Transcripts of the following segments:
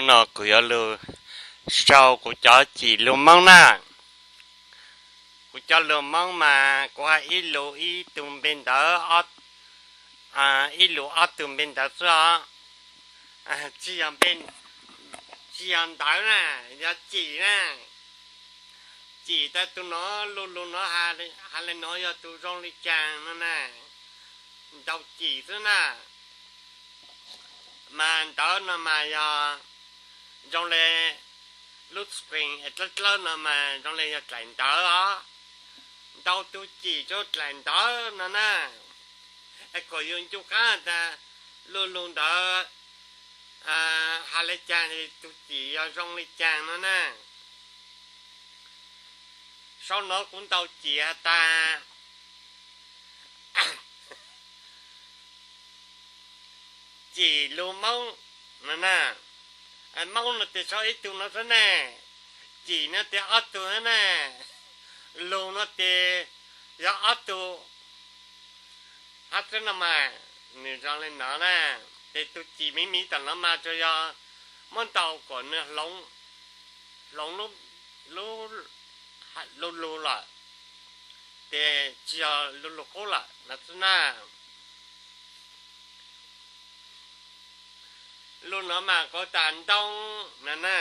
No kuv yuav lug sau kuv cov cim lug Moob na. Kuv cov lug Moob mas kuv hais ib lus ib tug npe ntawv, ib lus ob tug npe ntawv xwb os. Tsis yog npe, tsis yog ntawv na, yog cim na. Cim tas tus no, lu lug no hais le no yog tus zoo li cas no na. Ntau cim xwb na. Mas ntawv no mas yog zoo le lub screen es dlawb dlawb no mas zoo le yog dlaim ntawv os. Ntau tus cim rau dlaim ntawv no na. Es kom yus ncu qab tas lu lug ntawd hais le caag, tus cim yog zoo li caag no na. Sau no kuv ntau cim has tas cim lug Moob no na. Moob no tes sau ib tug no xwb ne, cim no tes ob tug xwb ne, lug no tes yog ob tug hab xwb no mas. Nws zoo li no na. Ces tus cim miv miv tom no mas tsuas yog muab ntau kom nws hloov, hloov lub, lu lug lawm, ces tsis yog lu lug qub lawm no xwb na. Lub no mas kuv tas ntoo no na.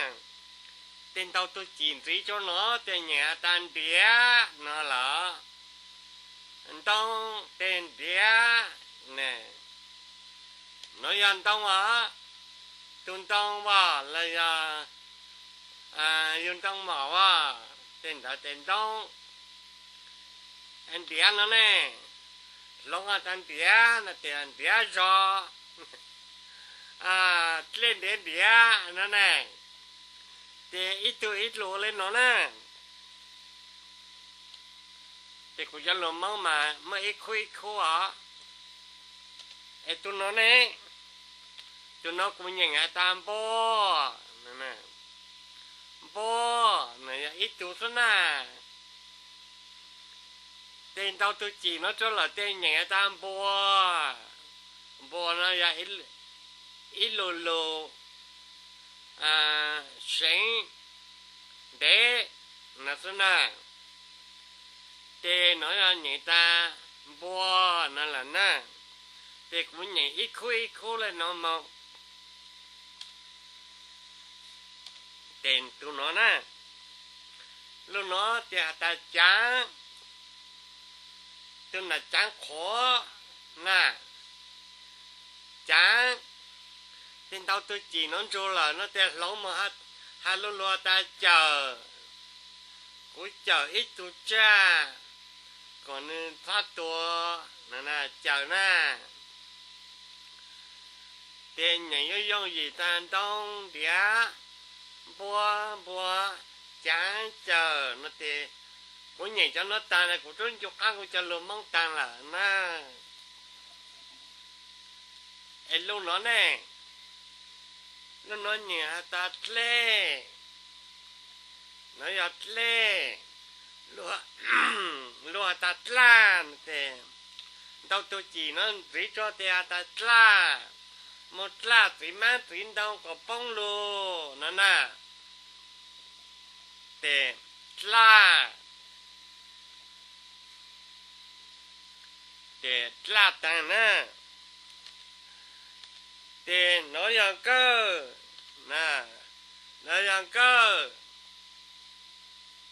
Tej ntau tus cim ntxiv rau no tej nyeem has tas ntiav no lawm. Ntoo tej ntiav ne. No yog ntoo os, tus ntoo as los yog yug ntoo mom as, tej ntawd tes ntoo. Ntiav no ne, hloov has tas ntiav no tes ntiav zog, dlej ntiav ntiav no ne. Ces ib tug ib lus li no na. Ces kuv cov lus Moob mas muaj ib khub ib khub os. Es tus no ne, tus no kuv nyeem has tas npua, npua no yog ib tug xwb na. Ces ntau tus cim no rau lawm tej nyeem has tas npua, npua no yog ib lu lus seev ntev no xwb na. Ces no yog nyeem tas npua no lawm na. Ces kuv nyeem ib khub ib khub li no mus. Ces tus no na, lub no ces has tas caav, tus nam caav qhuav na, caav. Ces ntau tus cim no ntsug lawm no ces hloov mus has lu lug tas cawm, kuv cawm ib tug tsaj kom nws txhob tuag, cawm na. Ces nyeem yooj yooj yim tas ntoo ntiav, npua, npua, caav, cawm no ces kuv nyeem cov no taag na kuv twb ncu qab kuv cov lus Moob taag lawm na. Es lub no ne, lub no nyeem has tas dlej, no yog dlej, lub has tas dlaj no ces ntau tus cim no ntxiv rau tes has tas dlaj, mus dlaj txiv hmab txiv ntoo kom poob lug no na. Ces dlaj, ces dlaj taag na. Ces no yog nkawj, no yog nkawj.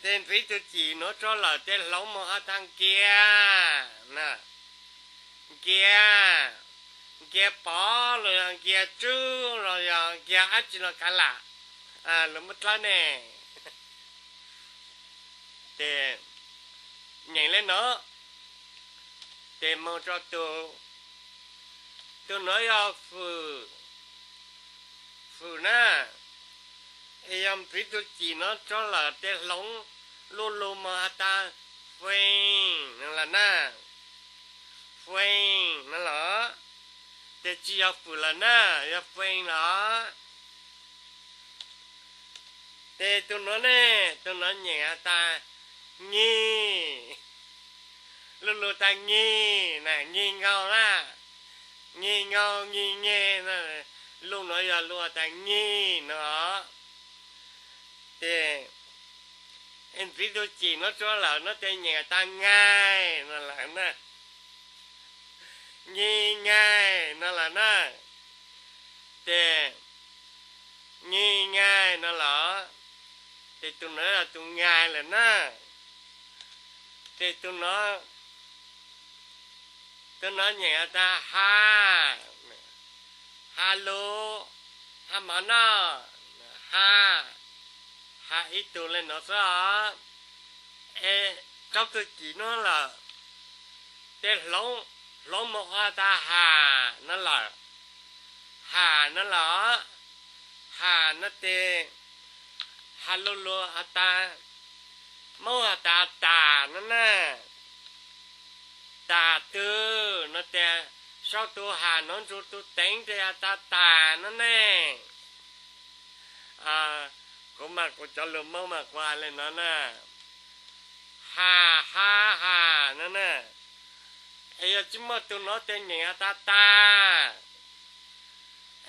Ces ntxiv tus cim no rau lawm ces hloov mus has tas nkias, nkias, nkias pov los yog nkias tswb los yog nkias dab tsi los kav lam, lus Moob dlawb ne. Ces nyeem li no, ces mus rau tus, tus no yog fwm, fwm na. Es yog ntxiv tus cim no rau lawm ces hloov lu lug mus has tas fees no lawm na. Fees no los, ces tsis yog fwm lawm na, yog fees los. Ces tus no ne, tus no nyeem has tas nyig, lu lug tas nyig na, nyig nkaus na, nyig nkaus nyig nyeg na, Lug no yog lug has tas nyig no. Ces ntxiv tug cim no rua lawm no tes nyeem has tas ngaig no lawm na. Nyig ngaig no lawm na. Ces nyig ngaig no lawm, ces tug no yog tug ngaig lawm na. Ces tug no, tug no nyeem has tas ha, ha lug, ha mov noj, ha, ha ib tug le no xwb os. Es rau tug cim no lawm, ces hloov, hloov moog ua tas has no lawm. Has no lawm, has no tes has lug lug has tas, Moob has tas tas no na. Tas twg no tes sau tug has no nrug tug teev tes has tas tas no ne. Kuv mas kuv cov lug Moob mas kuv has le no na. Has, ha, has no na. Es yog tsi muaj tug no tes nyeem has tas tas.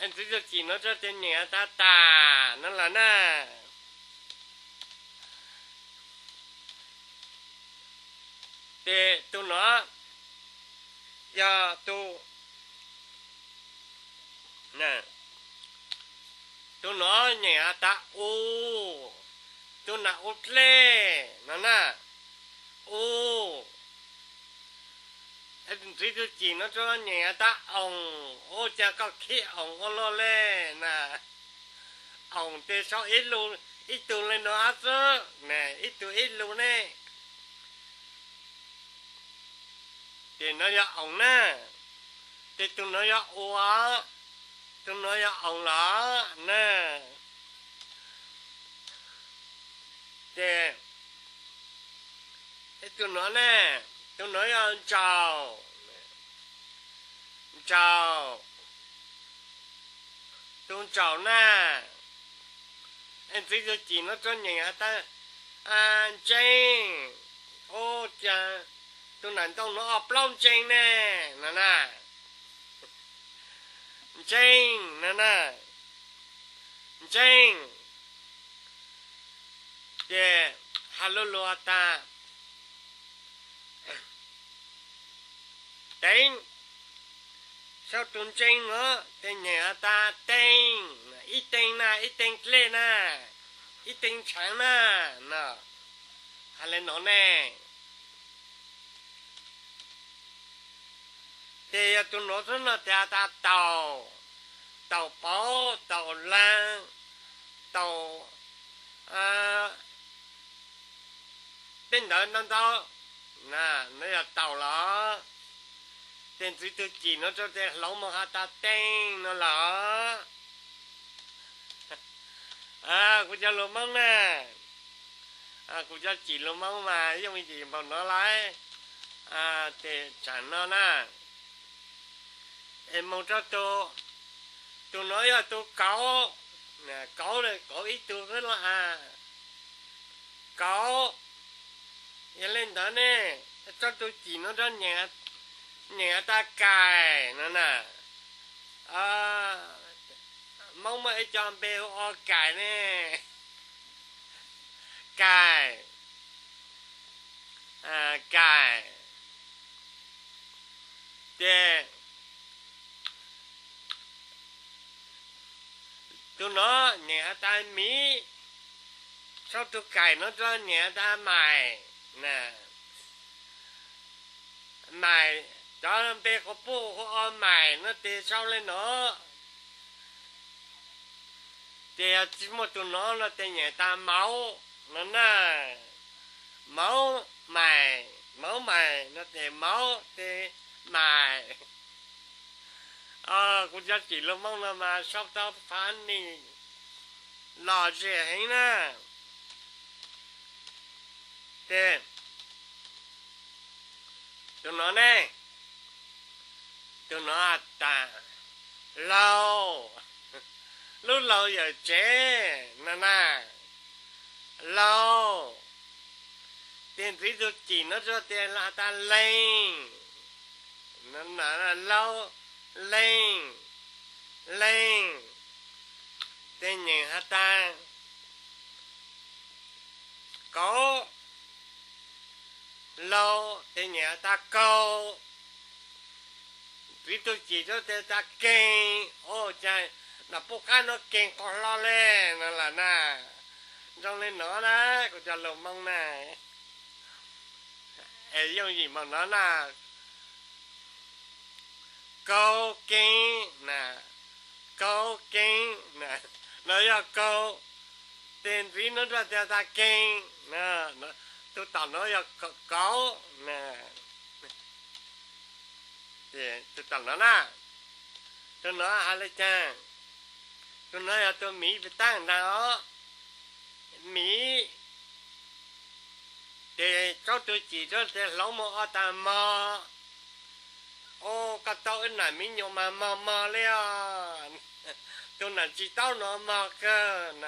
Es ntxiv tug cim no rua tes nyeem has tas tas no lawm na. Ces tug no yog tug, tug no nyeem has tas u, tug nas u dlej no na, u. Ntxiv tug cim no rua nyeem has tas oos, ua caag koj khib oos ua luaj le na. Oos tes sau ib lug, ib tug le no hab xwb, ib tug ib lug ne. Ces no yog oos na, ces tug no yog ua, tug no yog oos los na. Ces tug no ne, tug no yog ntsaum, ntsaum, tug ntsaum na. Es ntxiv tug cim no rua nyeem has tas ntseeg, ua caag tug nam ntoo no ob plaub ntseeg ne no na. Ntseeg no na, ntseeg. Ces has lug lug has tas teev, sau tug ntseeg no tes nyeem has tas teeg, ib teeg na, ib teeg dlej na, ib teeg tshaav na no. Has le no ne. Ces yog tug no xwb no tes has tas taum, taum pauv, taum laag, taum, tej ntawd ntau ntau, no yog taum los. Ces ntxiv tug cim no rua tes hloov moog has tas teeg no los. Kuv cov lug Moob na, kuv cov cim lug Moob mas yooj yim npaum no lawm. Ces tsaam no na, es moog rua tug, tug no yog tug kauv, kauv, kauv ib tug xwb los has. Kauv. Yog le ntawd ne, tso tug cim no rua nyeem has tas kais no na. Moob muaj ib co npe hu ua kais ne. Kais, kais. Ces tug no nyeem has tas miv, sau tug kais no rua nyeem has tas mais. Mais, cov npe quas puj hu ua mais no tes sau le no. Ces yog tsi muaj tug no no tes nyeem tas mauv no na. Mauv mais, mauv mais no tes mauv tes mais. Kuv cov cim lug Moob no mas sau tau funny lom zem heev na. Ces tug no ne, tug no has tas laug, lub laug yawm tsev no na. Laug. Ces ntxiv tug cim no rua tes has tas leeg, laug, leeg. Leeg, tej nyeem has tas kauv. Laug, tej nyeem has tas kaug. Ntxiv tug cim rau tes tas keeg. Ua cas nam pub qab no keeg qos hlo le no lawm na. Zoo li no na, kuv cov lus Hmoob na, es yooj yim npaum no na. Kaug keeb na, kaug keeb na, no yog kaug, tes ntxiv no rau tes tas keeg, tus tom no yog kauv na. Tus tom no na, tus no hais li cas? Tus no yog tus miv pes tag ntag os. Miv, ces rau tus cim rau tes hloov mus o tas mog. Ua koj tau wb nam miv nyuam mas mog mog li os. Tus nam tsis tau no mog kawg,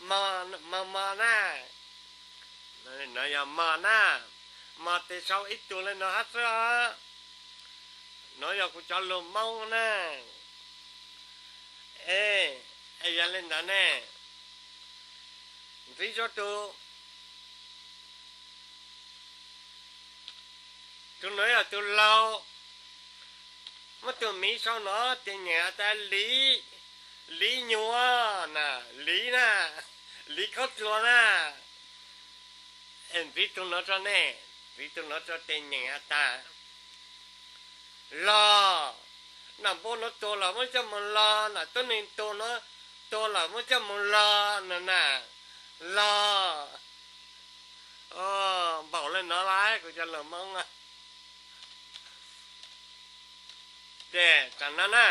mog mog na. No yog mog na, mog tes sau ib tug li no hab xwb os. No yog kuv cov lus Hmoob na. Es, es yog li ntawd ne, ntxiv rau tus, tus no yog tus laug, muab tus miv sau no ces nyeem tas liv, liv nyuam na, liv na, liv khaub dluag na. Es ntxiv tus no rau ne, ntxiv tus no rau tes nyeem has tas log. Nam npua no tuag lawm muab coj mus log, nam tub neeg tuag no tuag lawm muab coj mus log no na. Log. Npaum li no lawm kuv cov lus Hmoob. Ces tam no na,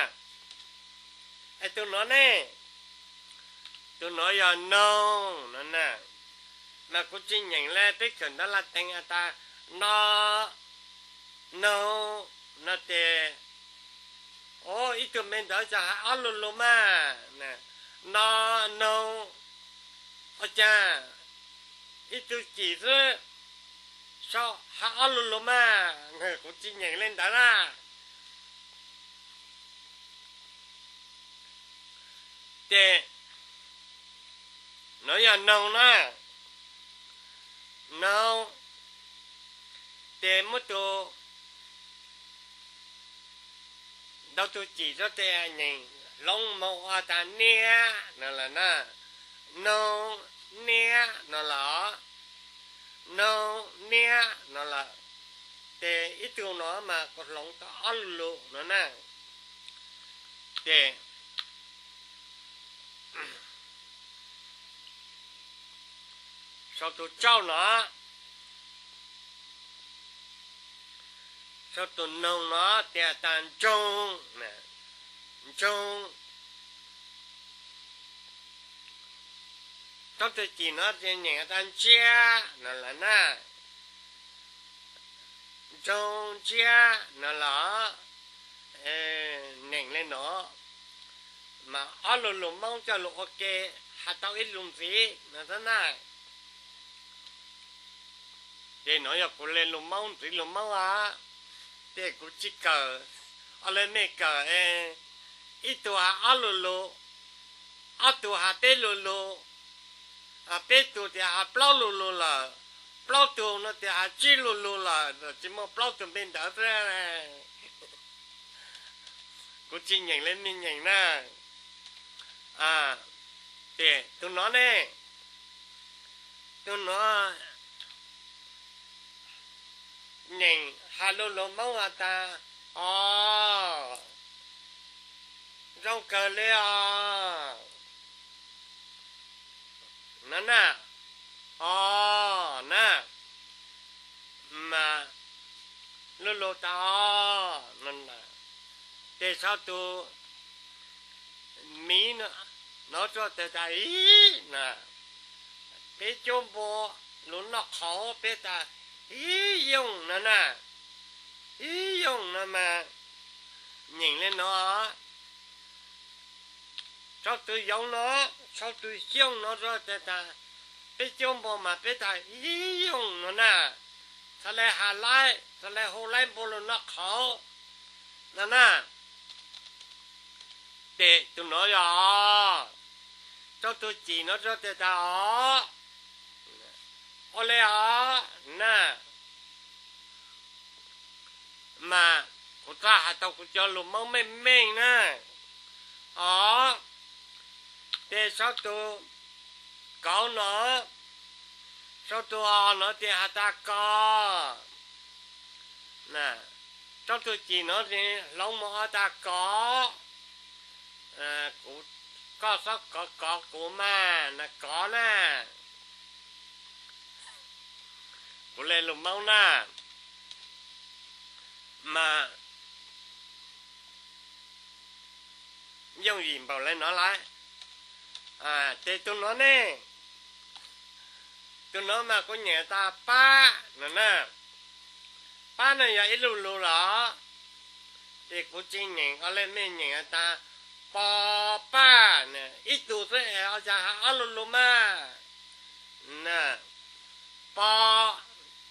es tus no ne, tus no yog noog no na. Mas kuv tsis nyeem li peb kawm ntawv Latees has tas no, noog no ces, o, ib tug me ntawd cas hais ob lug lug mas, no, noog, ua cas ib tug cim xwb, sau hais ob lug lug mas, kuv tsis nyeem li ntawd na. Ces no yog noog na, noog, ces muab tus, ntau tus cim rau tes nyeem hloov mus ua tas niab no lawm na. Noog, niab no lawm, noog, niab no lawm. Ces ib tug no mas kuv hloov tau ob lug lug no na. Ces sau tus tsauj no, sau tus noog no tias tas ntsoog, ntsoog. Rau tus cim no ces nyeem tas ntsiab no lawm na. Ntsoog ntsiab no los, nyeem li no, mas ob lug lus Hmoob coj lug ua ke, hais tau ib lus ntxiv no xwb na. Ces no yog kuv li lus Hmoob ntxiv lus Hmoob os. Ces kuv tsis kawm, ob leeg mej kawm, ib tug hais ob lug lug, ob tug hais peb lug lug, peb tug tias hais plaub lug lug lawm, plaub tug no tias hais tsib lug lug lawm, tsis muaj plaub tug npe ntawd xwb. Kuv tsis nyeem li mej nyeem na. Ces tus no ne, tus no nyeem hais lug lug Hmoob has tas o, zoo kawg li os. No na, o na, mas lug lug tas o, ces sau tus miv no rau tes tas ib na, peb cuab npua lug noj qhauv peb tas ib yooj no na, ib yooj no mas nyeem li no, sau tus yoov no, sau tus xyooj no rau tes tas peb cuab npua mas peb tas ib yooj no na, txhad le has laib, txhad le hu laib npua lug noj qhauv no na. Ces tus no yog, tsob tug cim no tso tes tas os, ua le os na. Mas kuv txhaj has tau kuv cov lus Moob meej meej na. Os, ces tsob tug kauv no, tsob tug o no ces has tas kos, tsob tug cim no ces hloov mus o tas kov. Kuv, koj txhob kov kov kuv mas na, kov na. Kuv le lus Moob na, mas yooj yim npaum le no lawm. Ces tus no ne, tus no mas kuv nyeem tas pab no na. Pab no yog ib lu lus los, ces kuv tsis nyeem ua le mej nyeem tas po paj, ib tug xwb es ua cas has ob lu lus mas. Po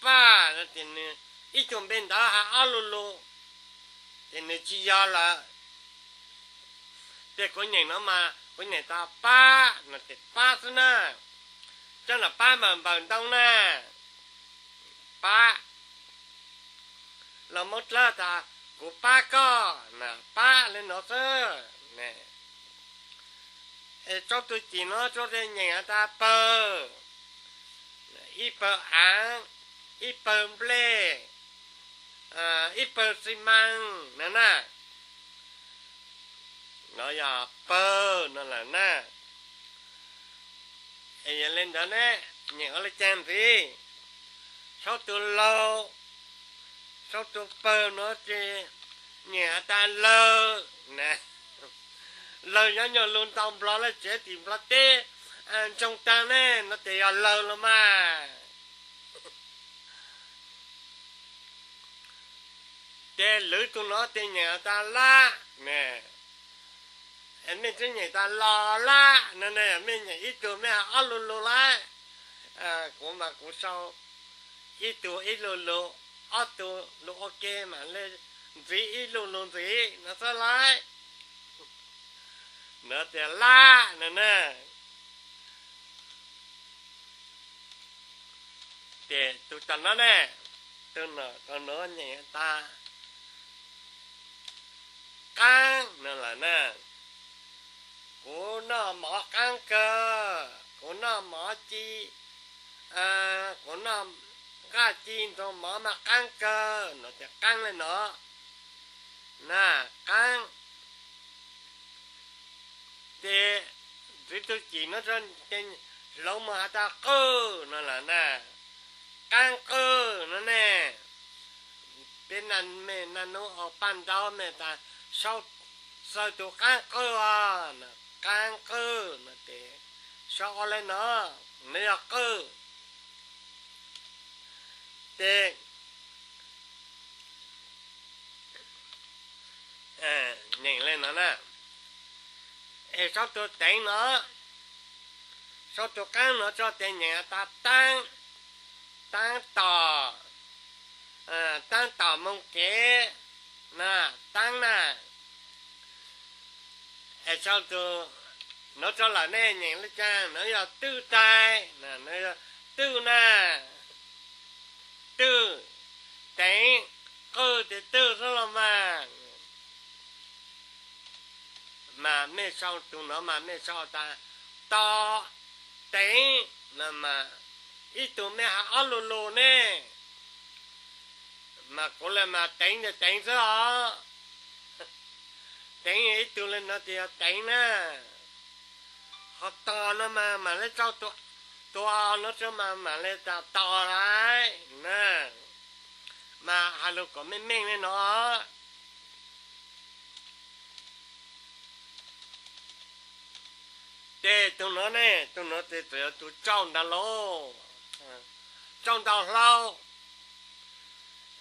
paj, ces nws ib tug npe ntawd has ob lu lus, ces nws tsis yog lawm. Ces kuv nyeem no mas kuv nyeem tas pab no ces pab xwb na. Cov no pab mas npawg ntoo na. Pab, los Moob Dlawb tas kuv pab koj na, pab le no xwb. Es tsob tug cim no tso tes nyeem has tas pawg, ib pawg av, ib pawg nplej, ib pawg xi mas no na. No yog pawg no lawm na. Es yog le ntawd ne, nyeem ua le caag ntxiv. Tsob tug laug, tsob tug pawg no ces nyeem has tas lawg na. Lawg nyob nyuag lug ntau Nplog lawm, tsev tim Nplog teb ntsoog taag ne, no ces yog lawg los mas. Ces lwv tug no ces nyeem has tas lab ne. Mej twb nyeem tas los lab no ne, mej nyeem ib tug mej has ob lu lug lawm. Kuv mas kuv sau ib tug ib lu lug, ob tug lug ua ke mas le ntxiv ib lu lug ntxiv no xwb lawm. No tias lab no na. Ces tus tom no ne, tus no, tus no nyeem tas qaab no lawm na. Kuv noj mov qaab kawg, kuv noj mov ci, kuv noj nqaj ci ntxoov mov mas qaab kawg no ces qaab le no na, qaab. Ces ntxiv tug cim no ces hloov mus has tas qwj no lawm na, qaab qwj no ne. Peb mej naj nub ua paj ntaub mej tas sau txawg tug qaab qwj os, qaab qwj no ces sau ua le no, no yog qwj. Ces nyeem le no na. Es sau tug teev no, sau tug qaab no tso ces nyeem tas taab, taab tom, taab tom moo kev, taab na. Es sau tug no tso lawm nej nyeem le caag, no yog twj taig, no yog twj na, twj, teev, qwj ces twj xwb los mas. Mas mej sau tug no mas mej sau tas to, teev no mas ib tug mej has ob lu lug ne. Mas kuv le mas teev ces teev xwb os. Teev ib tug le no ces yog teev na. Ho to no mas mam le sau, tua no tso mas mam le tas to lawm na. Mas has lug kom meej meej le no. Ces tug no ne, tug no ces txawm yog tug tsauj ntag lauj, tsauj ntau hlau.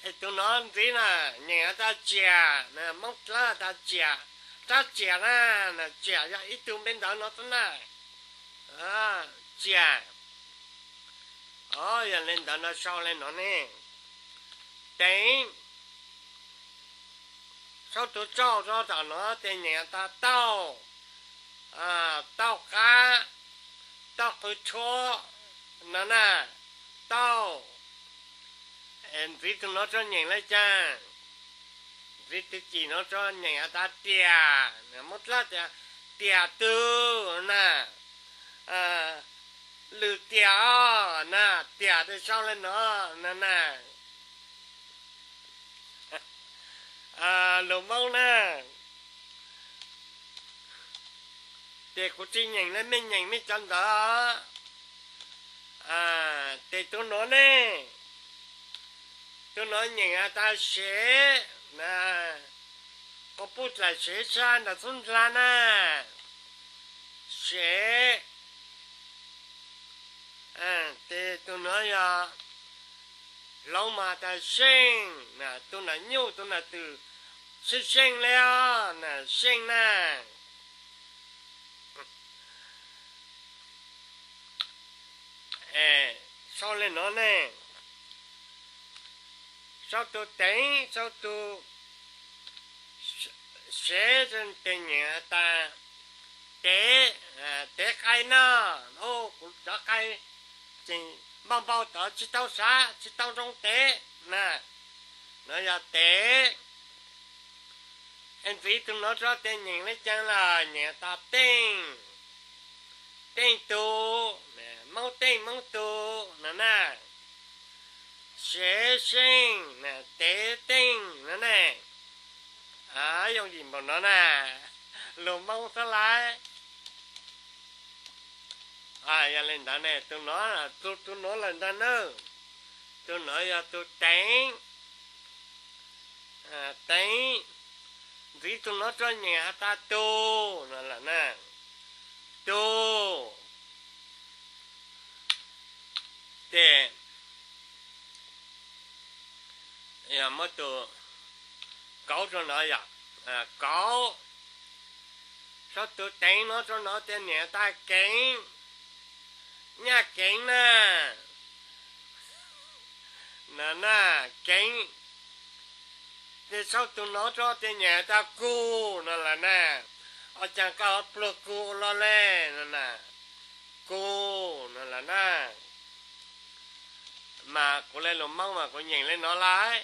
Es tug no ntxiv na, nyeem has tas tsiam, Moob Dlawb has tas tsiam, rab tsiam na, tsiam yog ib tug npe ntawv no xwb na. Tsiam. O, yog le ntawd no sau le no ne. Teev. Tus tsauj rau tom no ces nyeem tas tauj, tauj qab, tauj qw tshuab no na, tauj. Ntxiv tus no rau nyeem le caag, ntxiv tus cim no rau nyeem has tas tias, muab dlab tias tias tug na, lwm tias os na, tias tes sau le no na na. Lus Moob na, ces kuv tsis nyeem le, mej nyeem mej cov ntawd. Ces tus nuav ne, tus nuav nyeem has tas sev, quas puj dlaim sev sab ntawm xub ndlag na, sev. Ces tus nuav yog hloov mas has tas seej, tus nam nyuj tus nam twm seej seej le os, seej na. Sau le no ne, sau tus teev, sau tus sev, tes nyeem has tas tev, tev qai no, kuv cov qai tseem npau npau tod tsis tau sav tsis tau zoo tev na, no yog tev. Es ntxiv tus no rau tes nyeem le caag los nyeem tas teej, teej tug, Moob teej Moob tug no na, sev seej, tev teej no ne. Yooj yim npaum no na, lus Moob xwb lauj. Yog le ntawd ne, tus no, tus nuav lawm ntag na, tus nuav yog tus teev, teev. Ntxiv tus no rau nyeem has tas tug no lawm na, tug. Ces yog muab tus kauv rau no yog, kauv. Sau tus teev no rau no tes nyeem tas keev, nyaj keev na, na, keev. Ces sau tus no rau tes nyeem tas kug no lawm na. Ua caag koj pluag kug ua luaj le no na, kug no lawm na. Mas kuv le lus Moob mas kuv nyeem le no lauj.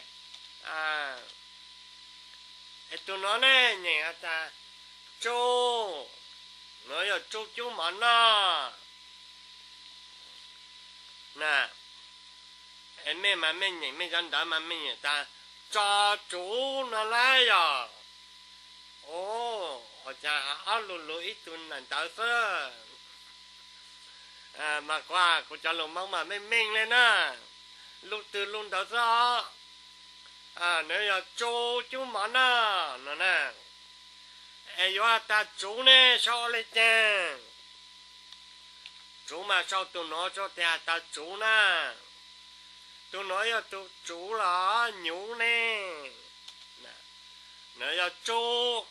Es tus no ne nyeem has tas tsuj, no yog tsuj cub mov noj. Es mej mas mej nyeem mej cov ntawd mas mej nyeem tas tso tsuv no lauj yog. Ua caag has ob lus lus ib tug ntawd xwb. Mas kuv, kuv cov lus Moob mas meej meej le na, lub twg lub ntawd xwb os. Nws yog tsuj cub mov noj no na. Es yuav has tas tsuv ne sau ua le caag? Tsuv mas sau tus no rau tes has tas tsuv na. Tus no yog tus tsuv los nyuv ne. No yog tsuj.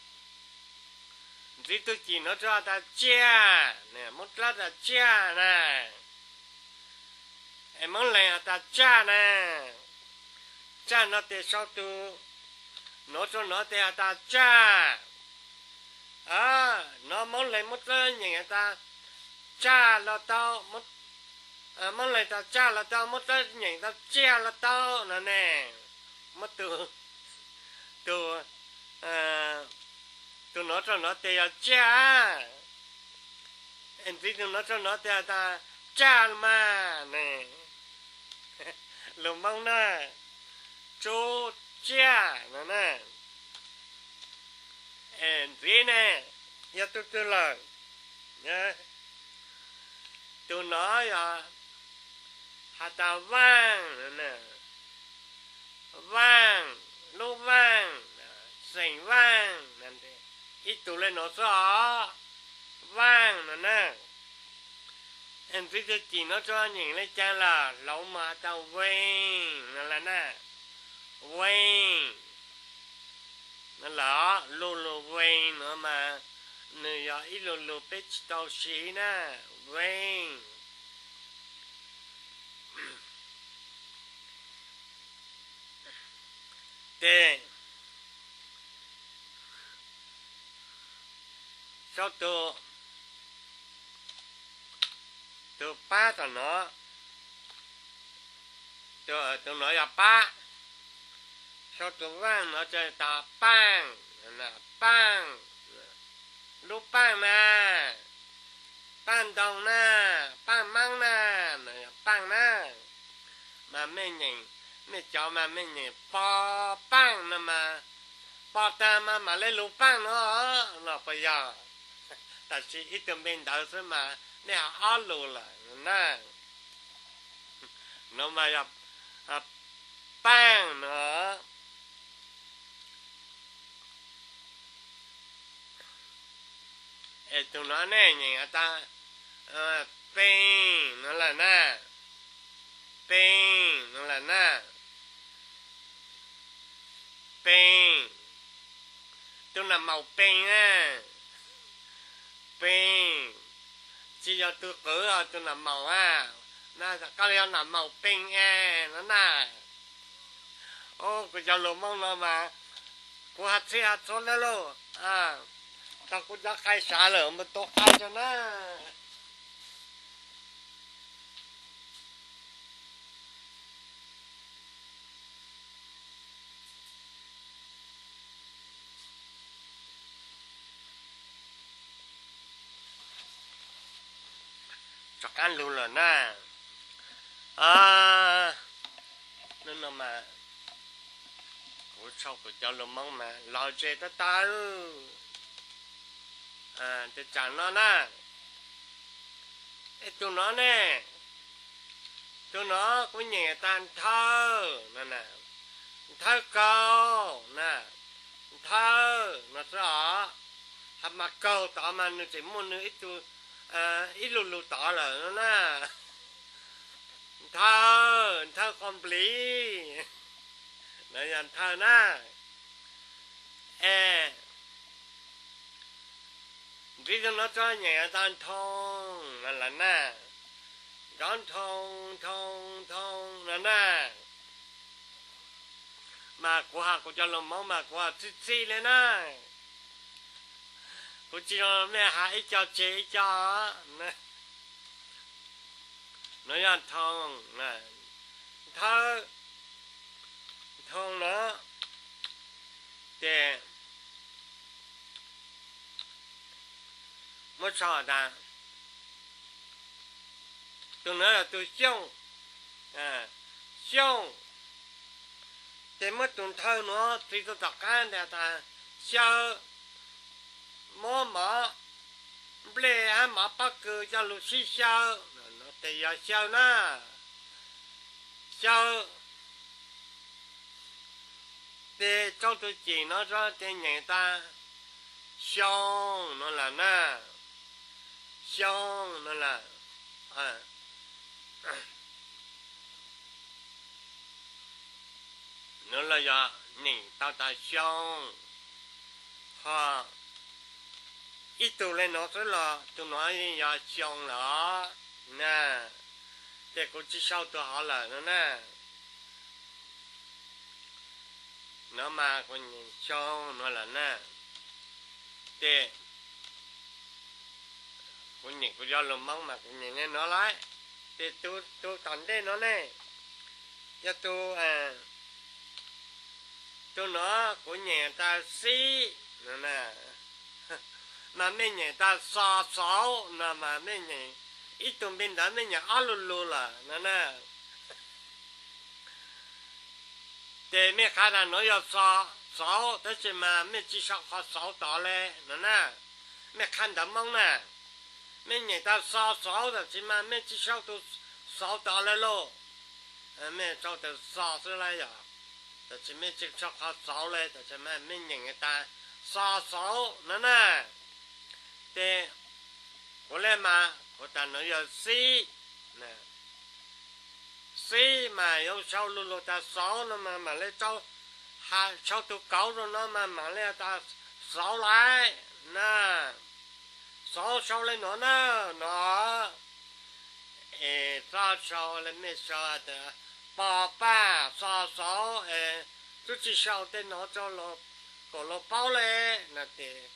Ntxiv tug cim no rau has tas tsiaj, muab dlab tas tsiaj na. Es Moob Leeg has tas tsaj na. Tsaj no tes sau tus no rau no tes has tas tsaj. No Moob Leeg muab dlab nyeem has tas tsaj los tau, Moob Leeg tas tsaj los tau, muab dlab nyeem tas tsiaj los tau no ne. Muab tus, tus, tus no rau no tes yog tsiaj, es ntxiv tus no rau no tes has tas tsaj mas ne. Lus Moob na, tsuj tsiaj no na. Es ntxiv ne, yog tug twg lawm? Tus no yog has tas vaaj, vaaj, lub vaaj, xeem vaaj, ib tug le no xwb os, vaaj no na. Es ntxiv tug cim no rau nyeem le caag lawm, hloov mas has tas veej no lawm na, veej no lawm. Lug lug veej no mas nws yog ib lug lug peb tsis tau siv na, veej. Tes Sau tus, tus pab tom no, tus no yog pab. Sau tus vaaj no tas paaj, paaj, lub paaj na, paaj ntoo na, paaj maab na, paaj na. Mas mej nyeem, mej cov mas mej nyeem pov paaj no mas, pov taag mas mam le lug paaj no los puas yog? Tab sis ib tug npe ntawd xwb mas nej ho ob lug lawm na. No mas yog paaj no. Es tus no nej nyeem tas peej no lawm na, peej no lawm na, peej, tus nas maum peej na, peej, tsis yog tus qwv os, tus nas maum a, koj yog nas maum peej es no na. Kuv cov lus Moob no mas kuv has txhij has txhua le lauj, tau kuv cov qai sav lawm mas tau qai tso na. Rov qab lug lawm na. Hnub no mas kuv sau kuv cov lus Moob mas lom zem tag tag. Tes tsam no na, tus no ne, tus no kuv nyeem tas nthawj no, nthawj kaug na, nthawj no xwb os. Hab mas kaug tod mas nws tseem muaj nws ib tug, ib lug lug tod lawm no na. Nthawj, nthawj qos nplij, no yog nthawj na. Es ntxiv tus no tso nyeem tas nthoo no lawm na, nrov nthoo, nthoo, nthoo no na. Mas kuv has kuv cov lus Moob mas kuv has txhij txhij le na. Kuv tsis zoo mej has ib co tseg ib co. No yog nthoo, nthawj, nthoo no. Ces muab sau tas, tus no yog tus xyooj, xyooj. Ces muab tus nthawj no txiv tau tom qab ntag tas xyaw, muab mov nplej hab mov pob kws coj lug sib xyaw, tes yog xyaw na, xyaw. Tes tsaus tus cim no tso tes nyeem tas xyoo no lawm na, xyoo no lawm. No los yog nyeem tau tas xyoo, ho ib tug le no xwb los tus no yog xyoo lawm na. Ces kuv tsis sau tus hov lawm no na. No mas kuv nyeem xyoo no lawm na. Ces kuv nyeem kuv cov lus Moob mas kuv nyeem le no lawm. Ces tus tom ntej no ne, yog tus, tus no kuv nyeem tas xib no na, mas mej nyeem tas xo xauv no mas mej nyeem ib tug npe ntawd mej nyeem ob lug lug lawm no na. Ces mej qha tas no yog xo xauv tab sis mas mej tsis sau qhov xauv tod le no na. Mej qha ntawv Moob na, mej nyeem tas xo xauv tab sis mas mej tsis sau tus xauv tod le lauj. Mej sau tas xo xwb lawm yog, tab sis mej tsis sau qhov xauv le, tab sis mas mej nyeem tas xo xauv no na. Ces kuv le mas kuv tas no yog xib, xib mas yuav sau lug lug tas xauv no mas mam le sau tus kauv rau no mas mam le tas xauv lawm na. Xauv sau le no na, no. Es txhob sau le mej sau tas pov paj xo xauv es tub tsis sau tej no rau kom luag paub le no ces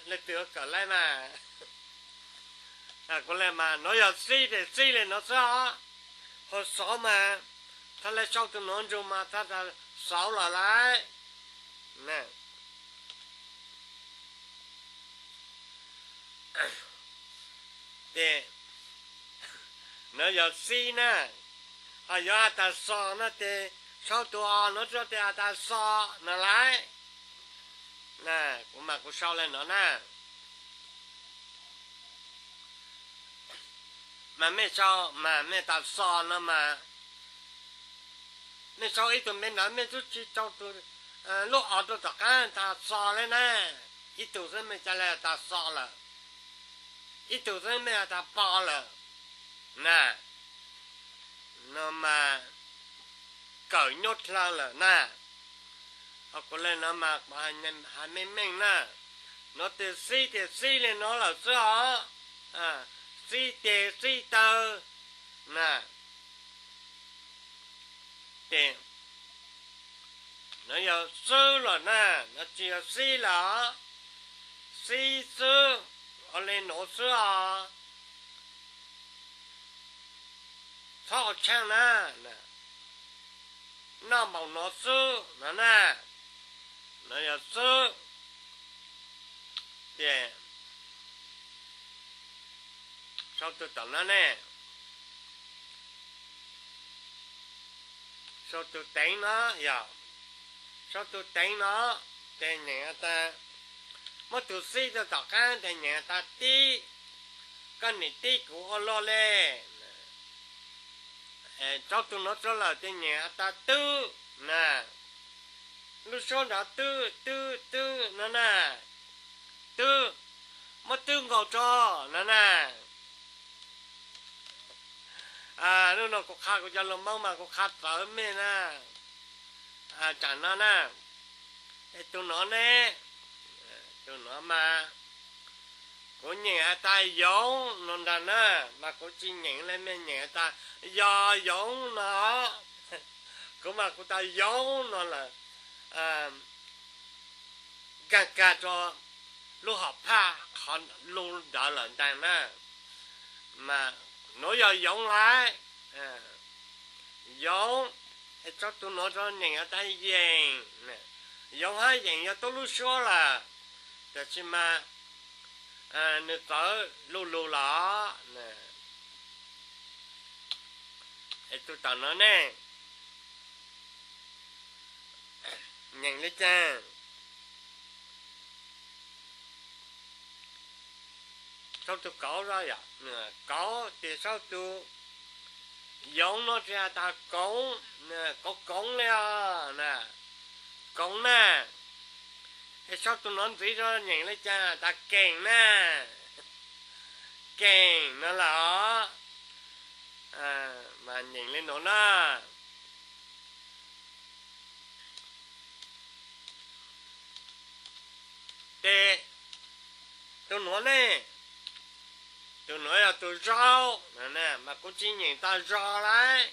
Leej twg kawm laib mas, kuv le mas, nov yog xib ces xib li no xwb os. Ho xov mas, thov le sau tus nov ntsug mas thov tas xauv lawm lauj. Ces nov yog xib na, ho yuav has tas xos no ces sau tus os no tso ces has tas xos no lauj. Kuv mas kuv sau le no na. Mas mej sau mas mej tas xos no mas, mej sau ib tug npe ntawd mej twb tsis tau tus lub os rau tom qab tas xos le na. Ib tug xwb mej ca le tas xos lawm, ib tug xwb mej has tas pos lawm na. No mas kawm nyuaj dlhau lawm na. Ho kuv le no mas kuv hais meej meej na, nov tes xib tes xib li no lawm xwb os. Xib tes xib taw na. Ces nov yog xwb lawm na, nov tsis yog xib lawm os. Xib xwb, ua li nuav xwb os. Txhob ua tshaaj na, noj npaum no xwb no na, nov yog xwb. Ces sau tus tom no ne, sau tus teev no, yog sau tus teev no, ces nyeem tas, muab tus xib rau tom qab ces nyeem tas tib, koj nim tib kuv ua luaj le. Sau tus no rau lawm ces nyeem tas twb na, lub suab nrov twb twb twb no na, twb, muab twb nkaus rau no na. Lub no kuv qha kuv cov lus Hmoob mas kuv qha txawv mej na, tsam no na. Es tus no ne, tus no mas kuv nyeem has tas yoov no ntag na, mas kuv tsis nyeem le mej nyeem has tas yog yoov no. Kuv mas kuv tas yoov no lawm, nkag kag rau lub hom phaj qhov lus ntawd lawm ntag na. Mas nuav yog yoov lauj, yoov, es sau tus nuav rau nyeem has tas yeem, yoov hab yeem yog tub lub suab lawm, tab sis mas nws txawv luj lug los. Es tus tom no ne, nyeem li cas? Sau tus kauv, kauv ces sau tus, yoov no tsis has tas koov, koov koov li os, koov na. Es sau tus no ntxiv rau nyeem li cas? Tas keem na, keem no lawm os. Mas nyeem li nuav na. Ces tus nuav ne, tus nuav yog tus zaub, mas kuv tsis nyeem tas zos lauj.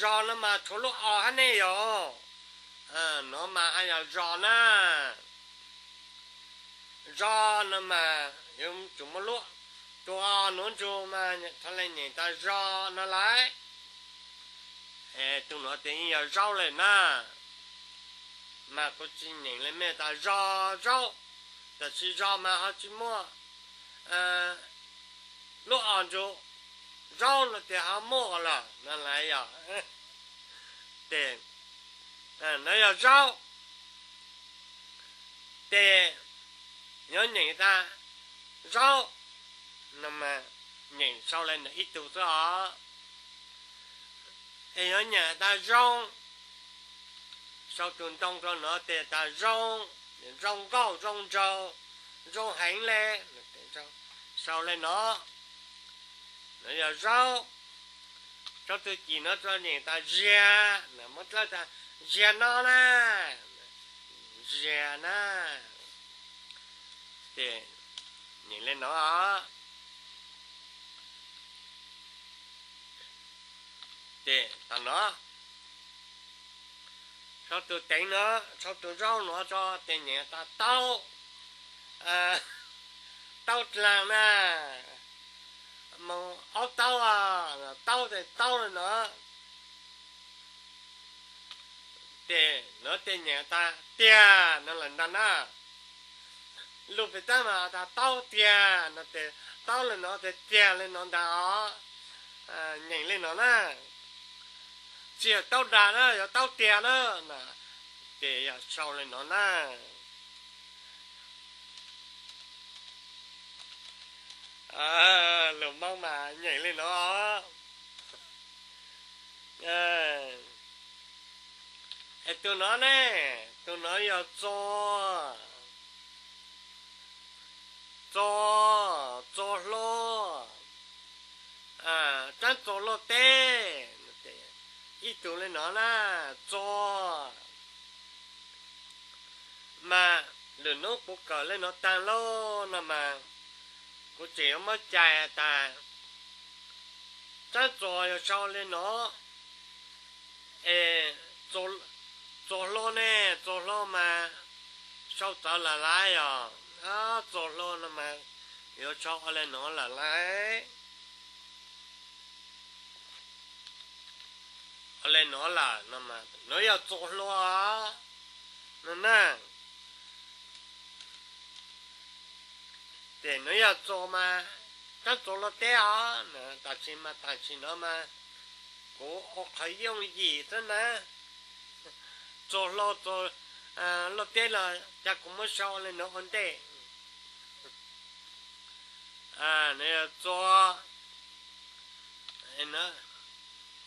Zos no mas tshuav lub os hab ne yog, nuav mas haj yog zos na. Zos no mas yuav tsum muaj lub, tus os nuav ntsug mas thov le nyeem tas zos no lauj. Tus nuav tes yeej yog zaub le na, mas kuv tsis nyeem le mej tas zos zaub, tab sis zos mas ho tsis muaj lub os ntsug, zaub no tes ho muaj lawm no lauj yog. Tes no yog zaub, tes yuav nyeem tas zaub no mas nyeem sau le ntawm ib tug xwb os. Es yuav nyeem tas zoo, sau tus ntoo rau no tes tas zoo, zoo nkauj zoo nraug, zoo heev le, sau le no, no yog zaub. Sau tus cim no rau nyeem tas ziag, muab dlawb tas ziag no na, ziag na. Ces nyeem le no, ces tas no, sau tus teev no, sau tus zaub no rau ces nyeem tas taub. taub dlaag na, moog aub taub, taub tes taub le no, tes no tes nyeem tas tiag no lawm ntag na. Lug pem tab mas tas taub tiag no tes taub le no tes tiag le no ntag os. Nyeem le no na, tsi yog taub dag na, yog taub tiag na, no tes yog sau le no na. Lug Moob mas nyeem le no. Es tug no ne, tug no yog txua, txua, txua hlo, tsaab txua luaj teb, ib tug le no na, txua. Mas lwm nub kuv kawm le no taag lauj no mas kuv tseem yuav muab cais tas tsaab txua yog sau le no, es txua hlo ne, txua hlo mas sau txawv lawm lauj, yog txua hlo no mas yuav sau ua le no lawm lauj. Ua le no lawm no mas nuav yog txua hlo no na. Ces nuav yog txua mas, tsaab txua luaj teb os, tam sim mas tam sim no mas kuv ua qhov yooj yim xwb na. Txua hlo txua luaj teb los cas kuv muab sau le no ua ntej. Nuav yog txua,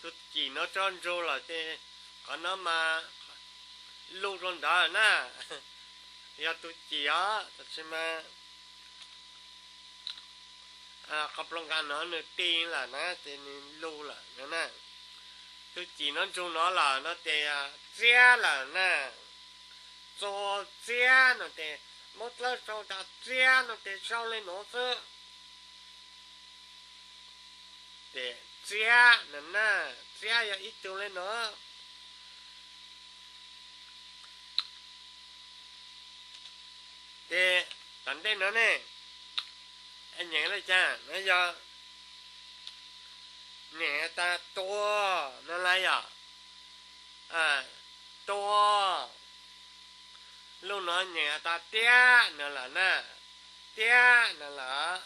tug cim no tso ntsug lawm ces qhov no mas lug rua ntawd na. Yog tug cim os, tab sis mas qhov plhu nqaa no nws ti lawm na ces nws lug lawm no na. Tug cim no ntsug no lawm no ces txiab lawm na. Txua txiab no ces, muab dlawb sau tas txiab no ces sau le no xwb. Ces txiab no na, txiab yog ib tug le no. Ces tom ntej no ne, nyeem le caag no yog nyeem tas tua no lawm yog tua. Lug no nyeem tas tiab no lawm na, tiab no lawm.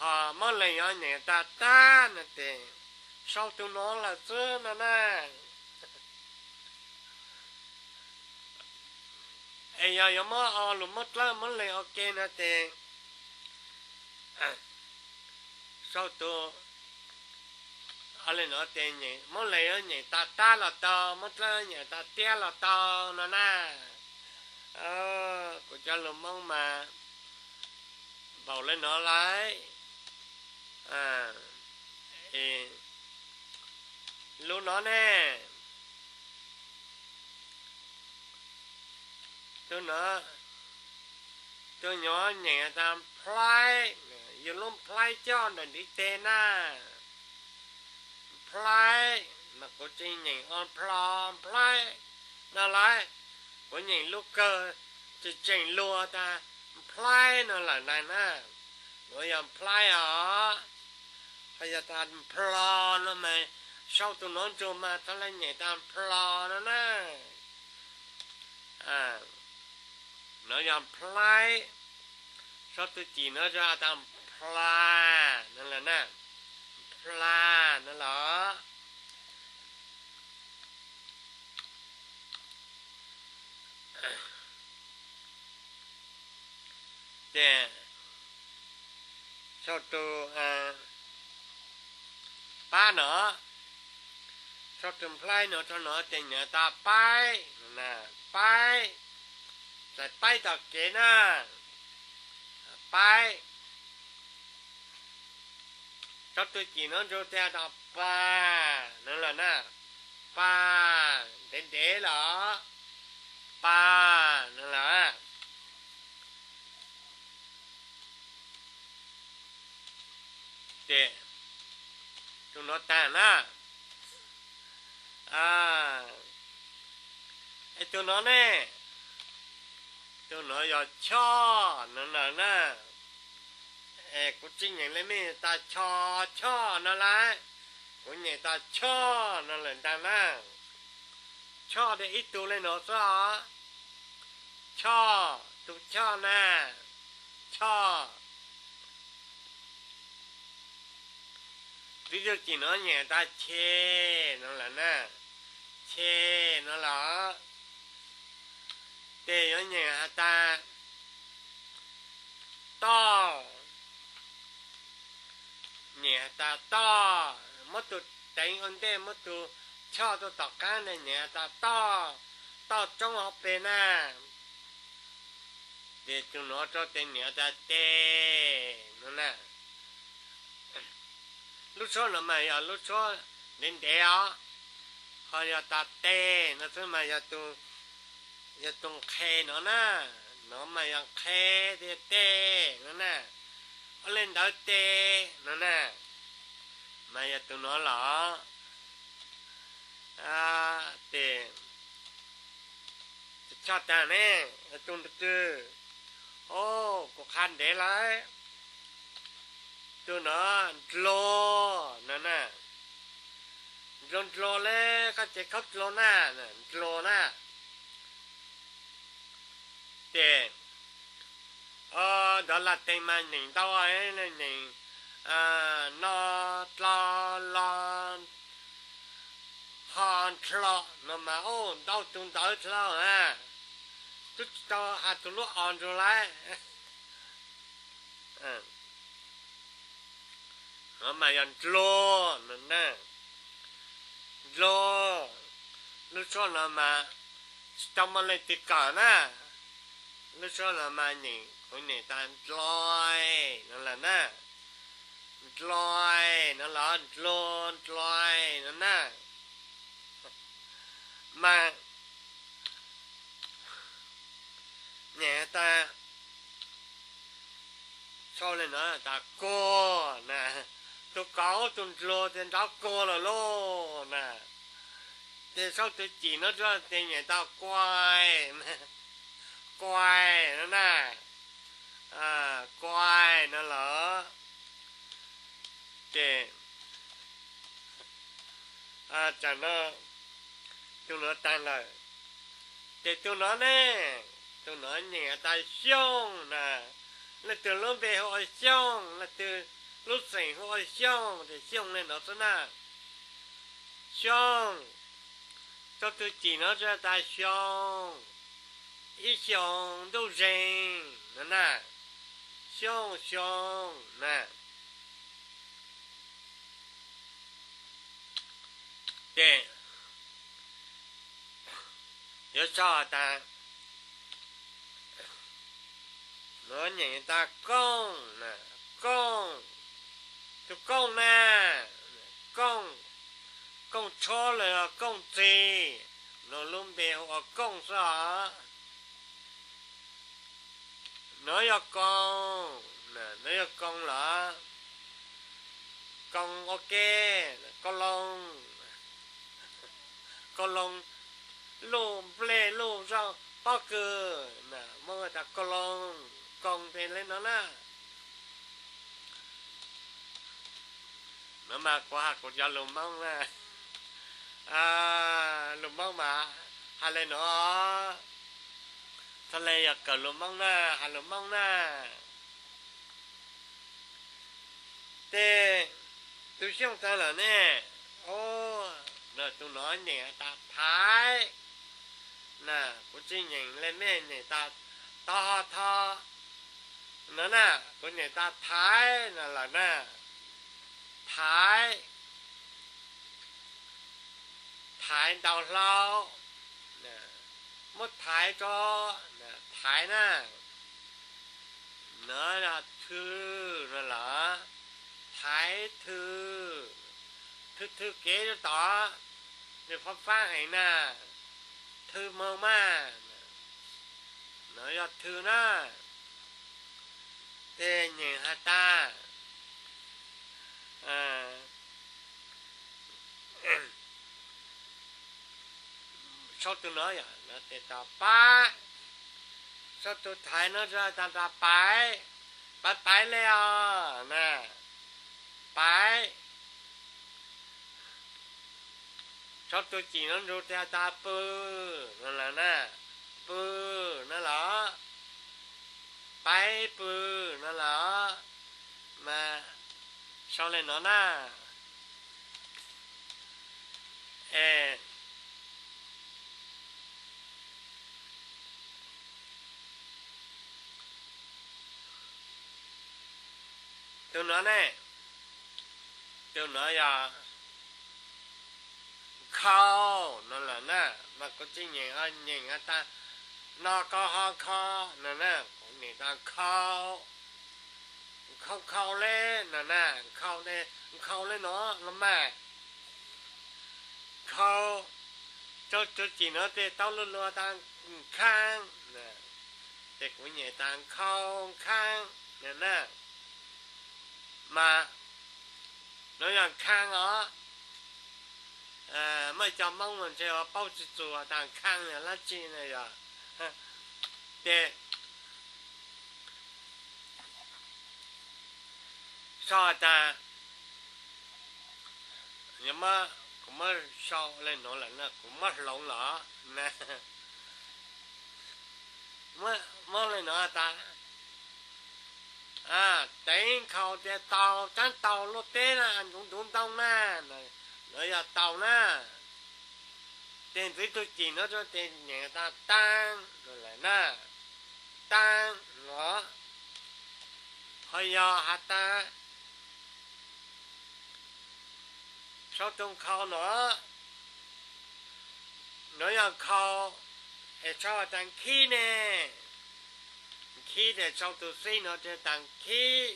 Ho Moob Leeg yuav nyeem tas tab no ces sau tug no lawm xwb no na. Es yog yuav muab lug muab dlawb Moob Leeg ua ke no ces sau tug, le no ces Moob Leeg yuav nyeem tas tab los tau, muab dlawb nyeem tas tiab los tau no na. Kuv cov lug Moob mas npaum le no lawm. Lub no ne, tug no, tug nyob nyeem tas nplhaib, yug lub nplhaib coj ntawm ntiv teg na. Nplhaib, mas kuv tsis nyeem ua nplho, nplhaib no lawm. Kuv nyeem lub kawg tseem tseem luag tas nplhaib no lawm ntag na. Nuav yog nplhaib os. Ho yog tas nplho no mas sau tug no ntsug mas txhad le nyeem tas nplho no na. Nuav yog nplhaib, sau tug cim no has tas npla no lawm na. Npla no lawm. Ces sau tug pab no, sau tug nplhaib no rua no ces nyeem tas paib, paib, txais paib tom kev na, paib. Sau tug cim no ntsug tas pa no lawm na, pa, ntev ntev los, pa no lawm. Ces tug no taag na. Es tug no ne, Tus no yog choj no na. Kuv tsis nyeem le mej tas choj choj no lawm, kuv nyeem tas choj no lawm ntag na. Choj tias ib tug le no xwb os. Choj, tus choj na, choj. Twb yog ces no nyeem has tas che no lawm na, che no los, ces yuav nyeem has tas toj, nyeem has tas toj, muab tus teev ua ntej, muab tus choj rau tom qab ne nyeem has tas toj, toj roob hauv pes na. Ces tus no rau tes nyeem tas tes no na. Lub suab no mas yog lub suab ntev ntev os, ho yog tas tes no xwb mas yog tus nqhe no na, no mas yog nqhe, tias tes no na, ua le ntawd tes no na, mas yog tus no los tes choj tag ne, tus twg, o, kuv qha ntev lawm. Tus no dlua no na, dlua dlua le, koj ces khaub dlua na, dlua na. Ces ntawd las tees mas nyeem ntau, nyeem no, dlo, lo, ho, dlo no mas ntau tus ntawd dlhau na, twb tsis tau has tus lub os nrug lawm. No mas yog dlua no na, dlua. Lub suab no mas tsis tau muaj leej twg kawm na, lub suab no mas nyeem, kuv nyeem tas dloi no lawm na, dloi no los dlua, dloi no na. Mas nyeem tas, sau li no tas kuag na, tus kauv tus dlua ces nrov kuag lawm lauj na. Ces sau tus cim no rau tes nyeem tas kuai, kuai no na, kuai no lawm. Ces tam no tus no tag lawm. Ces tus no ne, tus no nyeem tas Xyooj na, leej twg lub npe hu ua Xyooj, leej twg lub xeem hu ua Xyooj, ces Xyooj li no xwb na. Xyooj, txog tus cim no rau tas Xyooj, ib xyoos ntuj zeeg no na, Xyooj, Xyooj na. Ces yuav tso tas, no nyeem tas kooj, kooj, tus kooj na, kooj, kooj tshob los yog kooj txiv, no lub npe hu ua kooj xwb os. No yog kooj, no yog kooj los, kooj ua ke, koj loo, koj loo, luj nplej luj zoj pob kws, muab tas koj loo, kooj tes li no na. No mas kuv has kuv cov lus Hmoob na, lus Hmoob mas hais li no, txhaj le yog kawm lus Hmoob na, hais lus Hmoob na. Ces tus Xyooj tag lawm ne, tus no nyeem tas Thaiv na, kuv tsis nyeem li mej nyeem tas Tho Tho no na, kuv nyeem tas Thaiv no lawm na. Thaiv, thaiv ntau hlau, muab thaiv rau, thaiv na. No yog thw no los, thaiv thw, thw thw kev rau tod, nws fab fab heev na, thw moog mas, no yog thw na. Ces nyeem has tas, sau tus no yog no tes tos pab, Saub tus thaiv no tso tas tas paiv, paiv paiv le os na, paiv. Saub tus cim no nrug tias tas pw no lawm na, pw no los, paiv pw no los, mas sau le no na. Tus no ne, tus no yog khau no lawm na, mas kuv tsis nyeem, nyeem tas no kau ho kho no na, kuv nyeem tas khau, khau khau le no na, khau, khau le no los mas. Khau, rau tus cim no ces tau luag luag tas khaab, ces kuv nyeem tas khau khaab na. Mas no yog khaab os, muaj cov Hmoob mas ntshe paub tsis txug tas khaab yog dab tsi na yog. Ces sau tas, kuv muab sau le nuav lawm na, kuv muab hloov los na, muab le nuav tas, teev nkhaus tias taus, taab taus luaj teb na, ntuv ntuv ntoo na, nuav yog taus na. Ces ntxiv tug cim nuav rua ces nyeem tas taab lawm na, taab os. Ho yog has tas sau tug nkhaus no, nuav yog nkhaus, es sau tas nkhib ne, nkhib ces sau tug xib no rua tas nkhib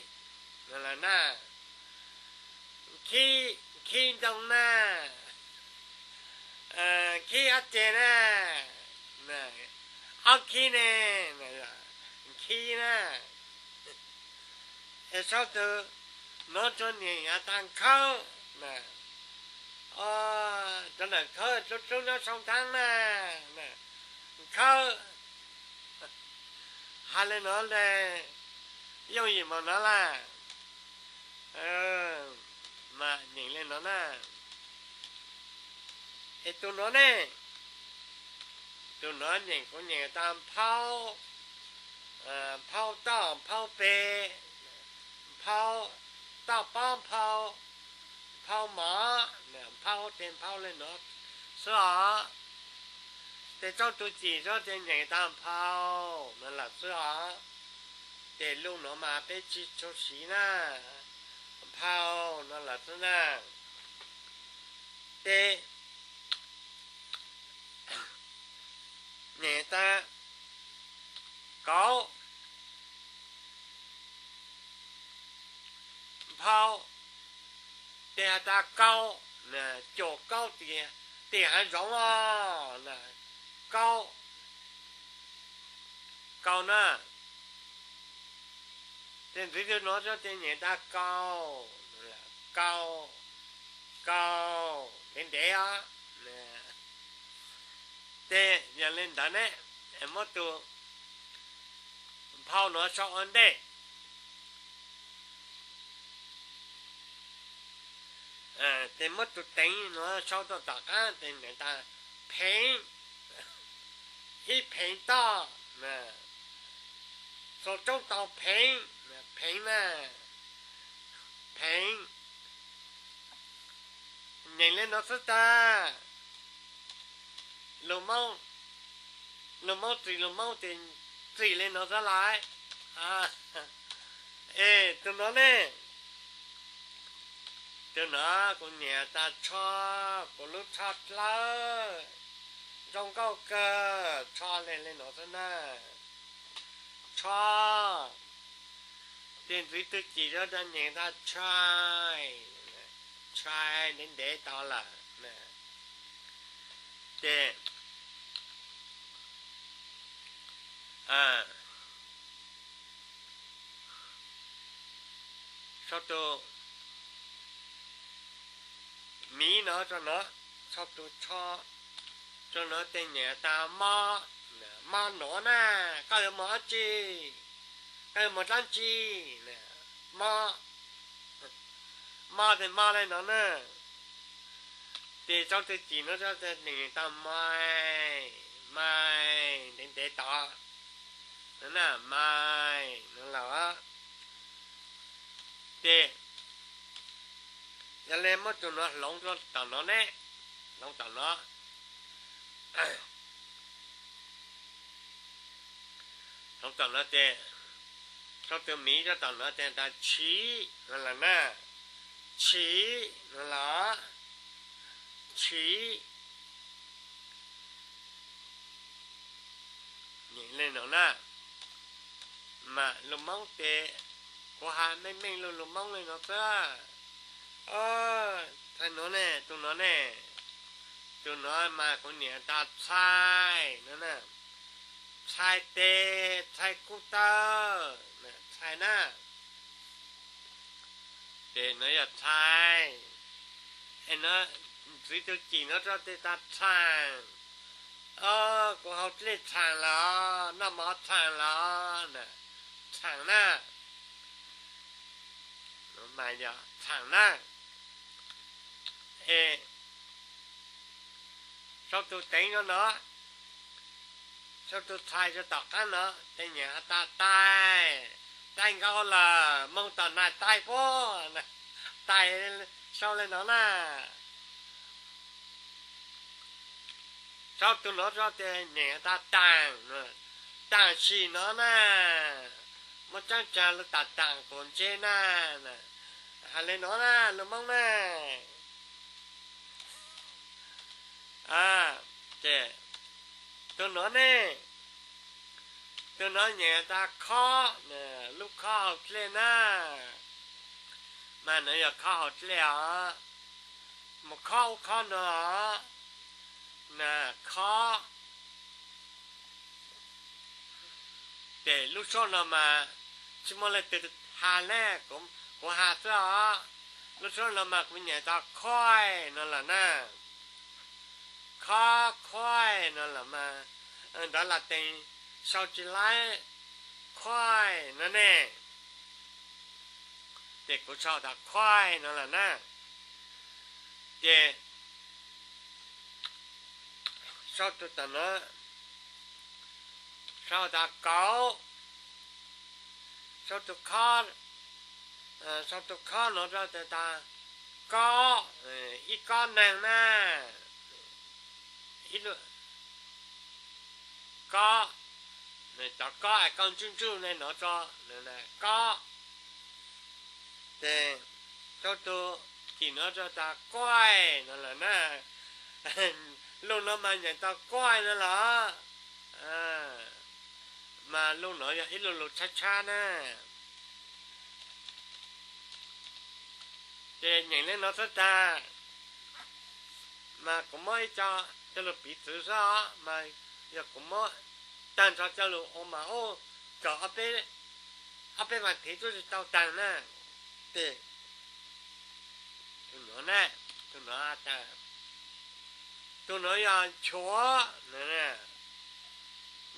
lawm na, nkhib, nkhib ntoo na, nkhib ob ceg na, ob nkhib ne, nkhib na. Es sau tug nuav rua nyeem tas nkhawb, cov ntawm khawb rua rub nyob sau ntaab na, nkhawb. Has le nuav le, yooj yim npaum nuav lawm, mas nyeem le nuav na. Es tug nuav ne, tug nuav nyeem kuv nyeem tas nphaub, nphaub toj nphaub peg, nphaub toj pob nphaub, nphaub mov, nphaub tes nphaub le nuav xwb os. Tes sau tug cim rua tes nyeem tas nphau no lawm xwb os. Tes lug nuav mas peb tsi tshua siv na, nphau no lawm xwb na. Tes nyeem tas kauv, nphau, tes has tas kau, cuam kaub tim hav zoov os, kau, kau na. Tes ntxiv tug nuav rua tes nyeem tas kau, kau, kau ntev ntev os. Tes yog le ntawd ne, muab tug nphau nuav sau ua ntej, tes muab tug teev nuav sau rua tom qaab tes nyeem tas pheev, ib pheev toj, xuas roob tau pheev, pheev na, pheev. Nyeem le nuav xwb tag, lug Moob txim lug Moob tes txim le nuav xwb lawm. Es tug nuav ne, tug nuav kuv nyeem tas tsho, kuv lub tsho dlawb, zoo nkauj kawg, tsho le le nuav xwb na, tsho. Tes ntxiv tug cim rua tas nyeem tas tshai, tshai ntev ntev tau lawm. Tes sau tug miv no rua nuav, sau tug tsho rua nuav tes nyeem tas mob, Mo nuav na, koj yuav moog dlaab tsi? Koj yuav moog dlaab tsi? Mo, mo tes mo le nuav na. Ces tsaug tug cim nuav tso tes neeg tau mai, mai ntev ntev tod, nuav na, mai nuav lawm. Ces yog le muab tug nuav hloov rua tom nuav ne, hloov tom nuav, hloov tom nuav ces, tsaug tug miv rua tom nuav ces tas tshiv nuav lawm na, tshiv nuav lawm, tshiv. Nyeem le nuav na, mas lug Moob tes kuv has meej meej lug lug Moob le nuav xwb. Thaij nuav ne, tug nuav ne, tug nuav mas kuv nyeem tas txhais nuav na, txhais tes, txhais kuj tawg, txhais na. Ces nuav yog txhais, es nuav ntxiv tug cim nuav rua tes tas txhaam. O, kuv haus dlej txhaam lawm, noj mov txhaam lawm, txhaam na. Mas yog txhaam na. Es sau tug teev rua nuav, sau tug txhais rua tom qaab nuav, tes nyeem has tas taig, taig nkaus lawm, moog tom nais taig puab, taig, sau le nuav na. Sau tug nuav rua tes nyeem has tas taam, taam sim nuav na, muaj tsaab tsag lug taam taam kuv ntse na. Has le nuav na, lug Moob na. Ces tug nuav ne, tug nuav nyeem tas khob, lub khob haus dlej na. Mas nuav yog khob haus dlej os, mus khob ub khob nuav, na, khob. Ces lub suab nuav mas tsi muaj leej twg has le, kuv has xwb os. Lub suab nuav mas kuv nyeem tas khoij nuav lawm na. Khob, khoij nuav lawm mas, ntawv Latees sau tsi laib khoij nuav ne. Ces kuv sau tas khoij nuav lawm na. Ces sau tug tam nuav, sau tas kauv, sau tug khob, sau tug khob nuav rua tes tas kob, ib kob neeg na, ib lub kob, cov kob es koj ntsuj ntsuj le nuav tso, kob. Ces sau tug cim nuav rua tas kuaij nuav lawm na. Lug nuav mas nyeem tas kuaij nuav lawm. Mas lug nuav yog ib lug lug tshab tshab na. Ces nyeem le nuav xwb tag, mas kuv muab ib co coj lug piv txwv xwb os, mas yog kuv muab tag nrho coj lug ua mas ua kaum ob peb vas thiv tuaj tsi tau taag na. Ces tus nuav na, tus nuav tas, tus nuav yog nchuav,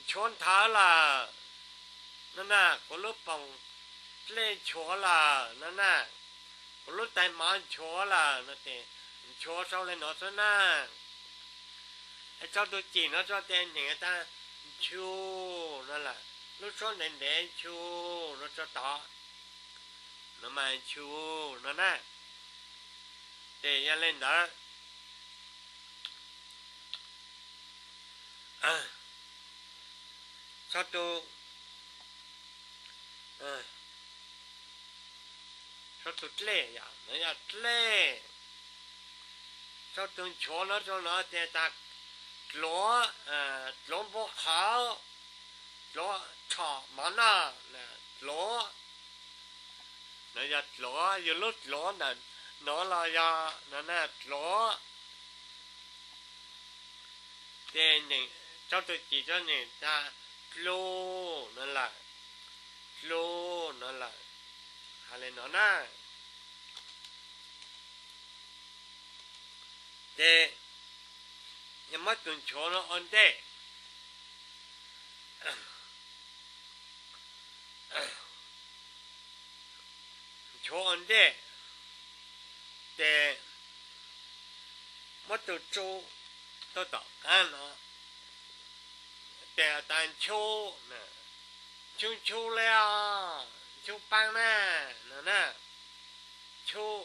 nchuav nthawv lawm no na, kuv lub poom dlej nchuav lawm no na, kuv lub tais mov nchuav lawm no ces nchuav sau le nuav xwb na. Es tso tus cim nuav tso ces nyeem tas nchu no lawm, lub suab ntev ntev nchu no tso tod, no mas nchu no na. Ces yog le ntawd, tso tus, tso tus dlej, no yog dlej. Tso tus nchuav no rau no ces tas dluav, dluav npua qhauv, dluav tshom mov noj, dluav. No yog dluav, yug lub dluav ntawm no los yog no na, dluav. Ces nyeem, tso tus cim tso nyeem tas dlu no lawm, dlu no lawm, hais le no na. Ces yog muab tus nchuav no ua ntej, Nchuav ua ntej, ces muab tus tsu tuaj tom qab no, ces tas nchuj, nchuj nchuj le os, nchuj paab na, no na, nchuj,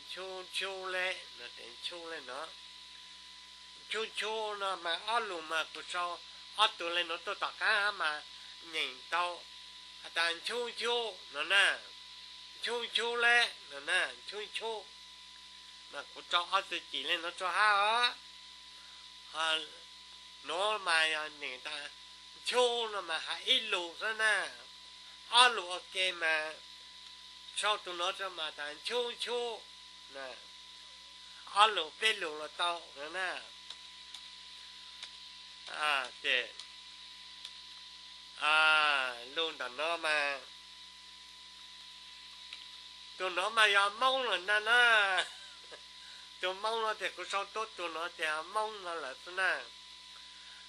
nchuj nchuj le, no ces nchuj le no. Nchuj nchuj no mas ob lus mas kuv sau ob tug le nuav tuaj tom qab mas nyeem tau has tas nchuj nchuj no na, nchuj nchuj le no na, nchuj nchuj. Mas kuv tso ob tug cim le nuav rua hab os. Ho nuav mas yog nyeem tas nchuj no mas has ib lus xwb na, ob lus ua ke mas sau tus nuav rua mas tas nchuj nchuj, ob lus peb lus los tau no na. Ces lus ntawm no mas, tus nuav mas yog Moob lawm na na. Tus Moob no ces kuv sau tuab tug no ces Moob no lawm xwb na.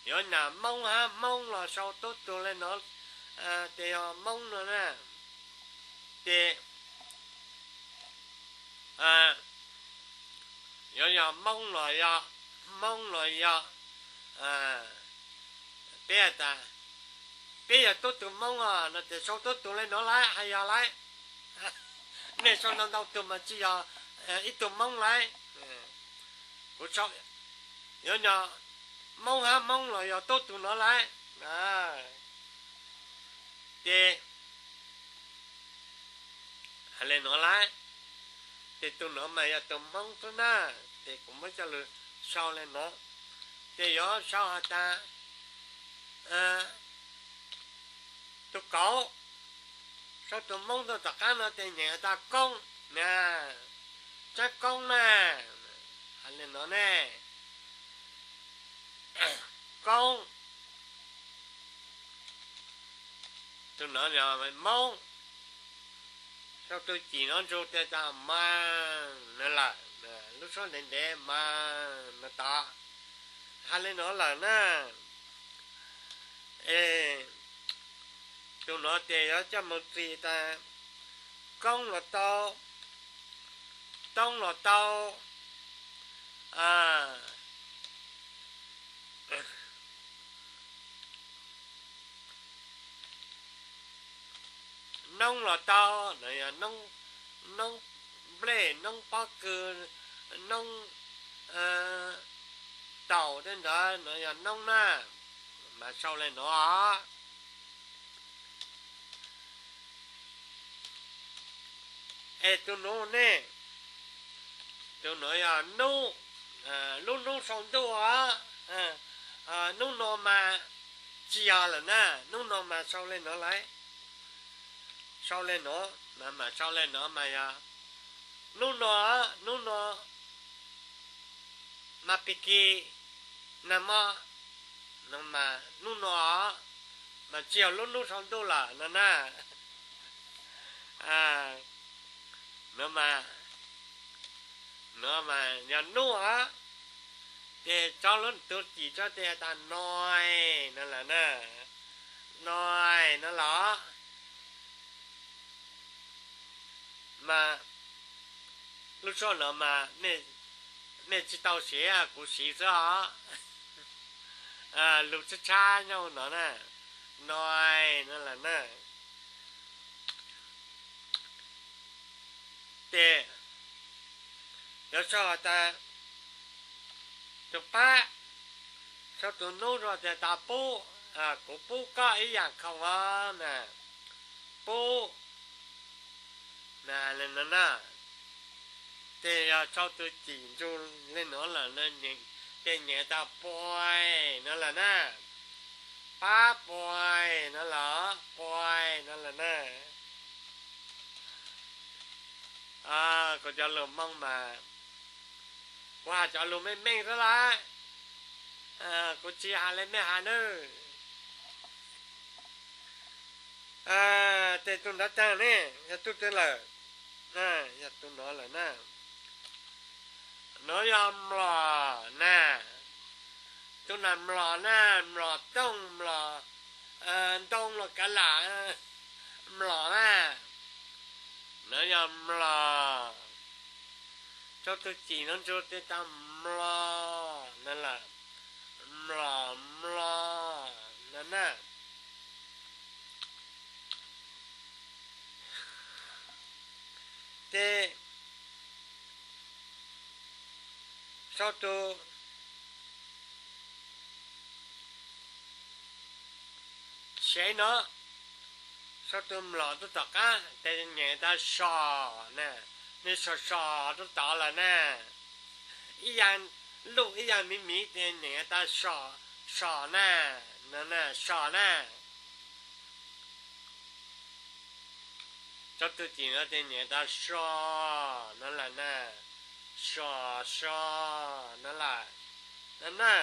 Yuav nyam Moob hab Hmoob los sau tuab tug le no ces yog Moob no na. Ces yuav yog Moob los yog Hmoob los yog, peb has tas peb yog tuab tug Moob os no ces sau tuab tug le no lawm, hab yog lawm. Nej sau ntau ntau tug mas tsi yog ib tug Moob lawm. Kuv sau, yuav yog Moob hab Hmoob los yog tuab tug no lawm. Ces hais le no lawm, ces tus no mas yog tus Hmoob xwb na, ces kuv muab coj lug sau le no, ces yuav sau has tas tus kauv, sau tus Moob tuaj tom qab no ces nyeem has tas koob na, Tsab Koob na, hais le no ne, koob. Tus no yog Moob, sau tus cim no ntsug tias tas mas no lawm, lub suab ntev ntev mas no tod, hais le no lawm na. Es tus no ces yuav coj mus txis tas koob los tau, toob los tau, noob los tau, no yog noob nplej, noob pob kws, noob taum tej ntawd no yog noob na, mas sau le no. Es tus no ne, tus no yog nub, lub nub sau ntuj os. Nub no mas tsi yog lawm na, nub no mas sau le no lawm, sau le no, mas sau le no mas yog nub no, nub no mas pig kig nag mo, no mas nub no mas tsi yog lub nub sau ntuj lawm no na. No mas, no mas yog nub os, ces tso lub tus cim tso ces tas noi no lawm na, noi no los. Mas lub suab no mas nej tsi tau siv, kuv siv xwb os. Lus tshab tshab nyob no na, noi no lawm na. Ces yuav sau tas tus pab, sau tus nub rua tias tas pub, kuv pub koj ib yam khoom os na, pub na, le no na. Ces yog sau tus cim ntsug le no lawm, ces nyem tas puai no lawm na, pab puai no lawm, puai no lawm na. Kuv cov lus Hmoob mas kuv has cov lus meej meej xwb lawm, kuv tsis has le mej has nawb. Ces tus nrov taag ne yog tug twg lawm? Yog tus no lawm na. No yog mlom na. Tus nas mlom na, mlom tooj, mlom ntoo los kav lam, mlom na, no yog mlom. Tsaus tus cim no ntsuag tes tas mlom no lawm, mlom, mlom no na. Ces sau tus sev no, sau tus mlom tuaj tom qab tes nyem tas so na, nws so so tuaj tod lawm na. Ib yam, luj ib yam miv miv tes nyem tas so, so na, no na, so na. Sau tus cim no tes nyem tas so no lawm na, so, so no lawm na.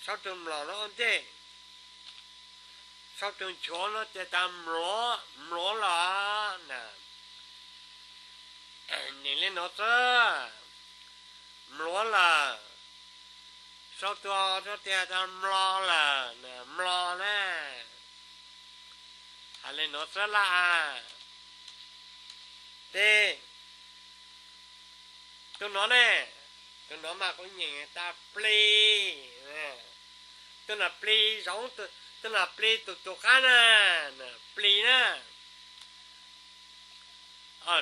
Sau tus mlom no ua ntej, sau tus nchuav no tes tas mluav, mluav los na. Nyem li no xwb, mluav lawm. Sau tus o no tes tas mlo lawm, mlo na. Hais li no xwb laj. Ces tus no ne, tus no mas kuv nyem tas plis. Tus no plis zoov, tus no plis tus tus qab na, plis na.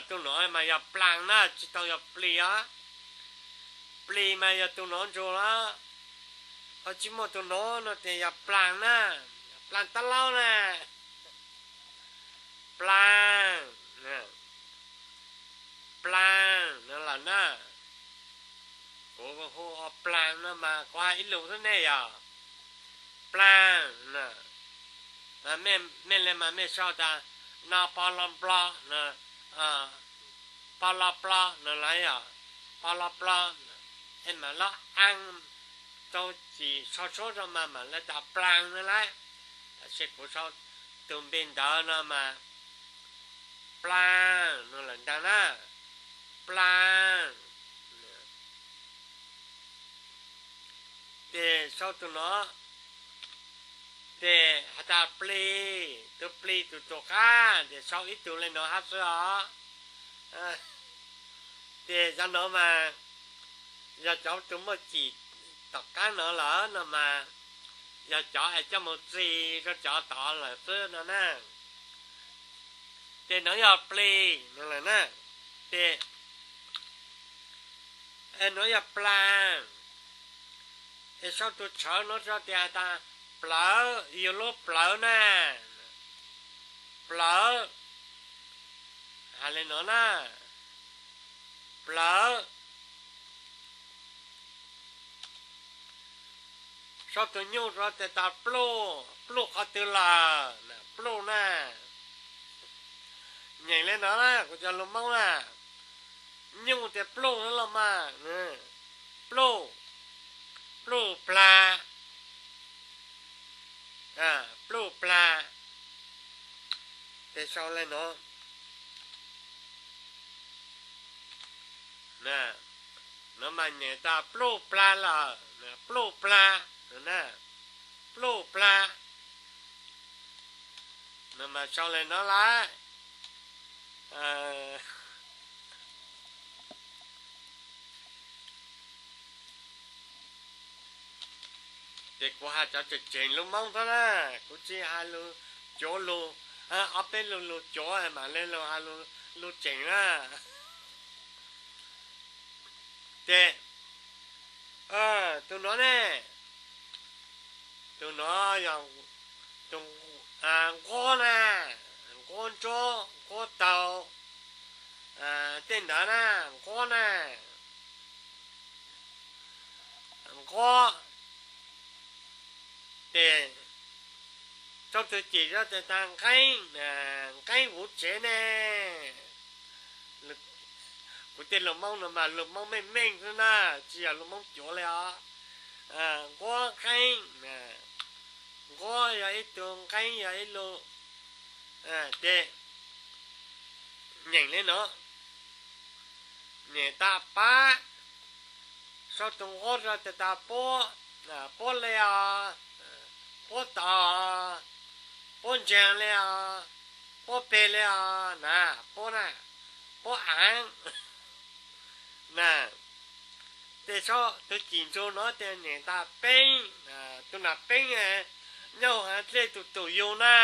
Tus no mas yog plaas na, tsis tau yog plis os. Plis mas yog tus no ntsuag los, ho tsis muaj tus no no tias yog plaas na, plaas tab laub na. Plaas, plaas no lawm na. Kuv hu ua plaas no mas kuv hais ib lus xwb nej yog plaas. Mej le mas mej sau tas no po lo nplo, po lo plo no lawm yog, po lo plo, es mas loj aa, tau tsis so suab rau mas mam li tas plaas no lawm. Tab sis kuv sau tus npe ntawd no mas plaas no lawm ntag na, plaas. Ces sau tus no, ces has tas plis, tus plis tus tus qab, ces sau ib tug li no hab xwb os. Ces cov no mas yog cov tus muaj cim tom qab no lawm no mas yog cov es coj mus txi rau cov tod lawm xwb no na. Ces no yog plis no lawm na. Ces no yog plaas. Es sau tus tshawv no rau tias tas plawv, yog lub plawv na. Plawv, hais li no na, plawv. Sau tus nyuj rau tias tas pluj, pluj qhov twg lawm, pluj na. Nyeem li no na, kuv cov lus Hmoob na, nyuj tias pluj no los mas, pluj, pluj plag, pluj plag. Ces sau li no, no mas nyem tas pluj plag lawm, pluj plag, pluj plag. No mas sau li no lawm. Ces kuv hais cov tseem tseem lus Hmoob xwb na, kuv tsis hais lus cuav lus, ob peb lus lus cuav mam li lus hais lus tseem na. Ces tus no ne, tus no yog tus nquab na, nquab ntsuab, nquab taug, tej ntawd na, nquab na, nquab. Ces rau tus cim rau tes tas nqeeb, nqeeb vuv tsev ne. Kuv tej lus Hmoob no mas lus Hmoob meej meej xwb na, tsis yog lus Hmoob cuav li os. Nquab nqeeb, nquab yog ib tug, nqeeb yog ib lus. Ces nyeem li no, nyeem tas pab, Tso tus nquab rau tes tas puab, puab le os, puab tod, puab ntseeg le os, puab peg le os na, puab na, puab aav na. Tes tso tus cim ntsuag no tes nyeem tas peeb, tus nas peeb, nyob hauv dlej tus tus yug na.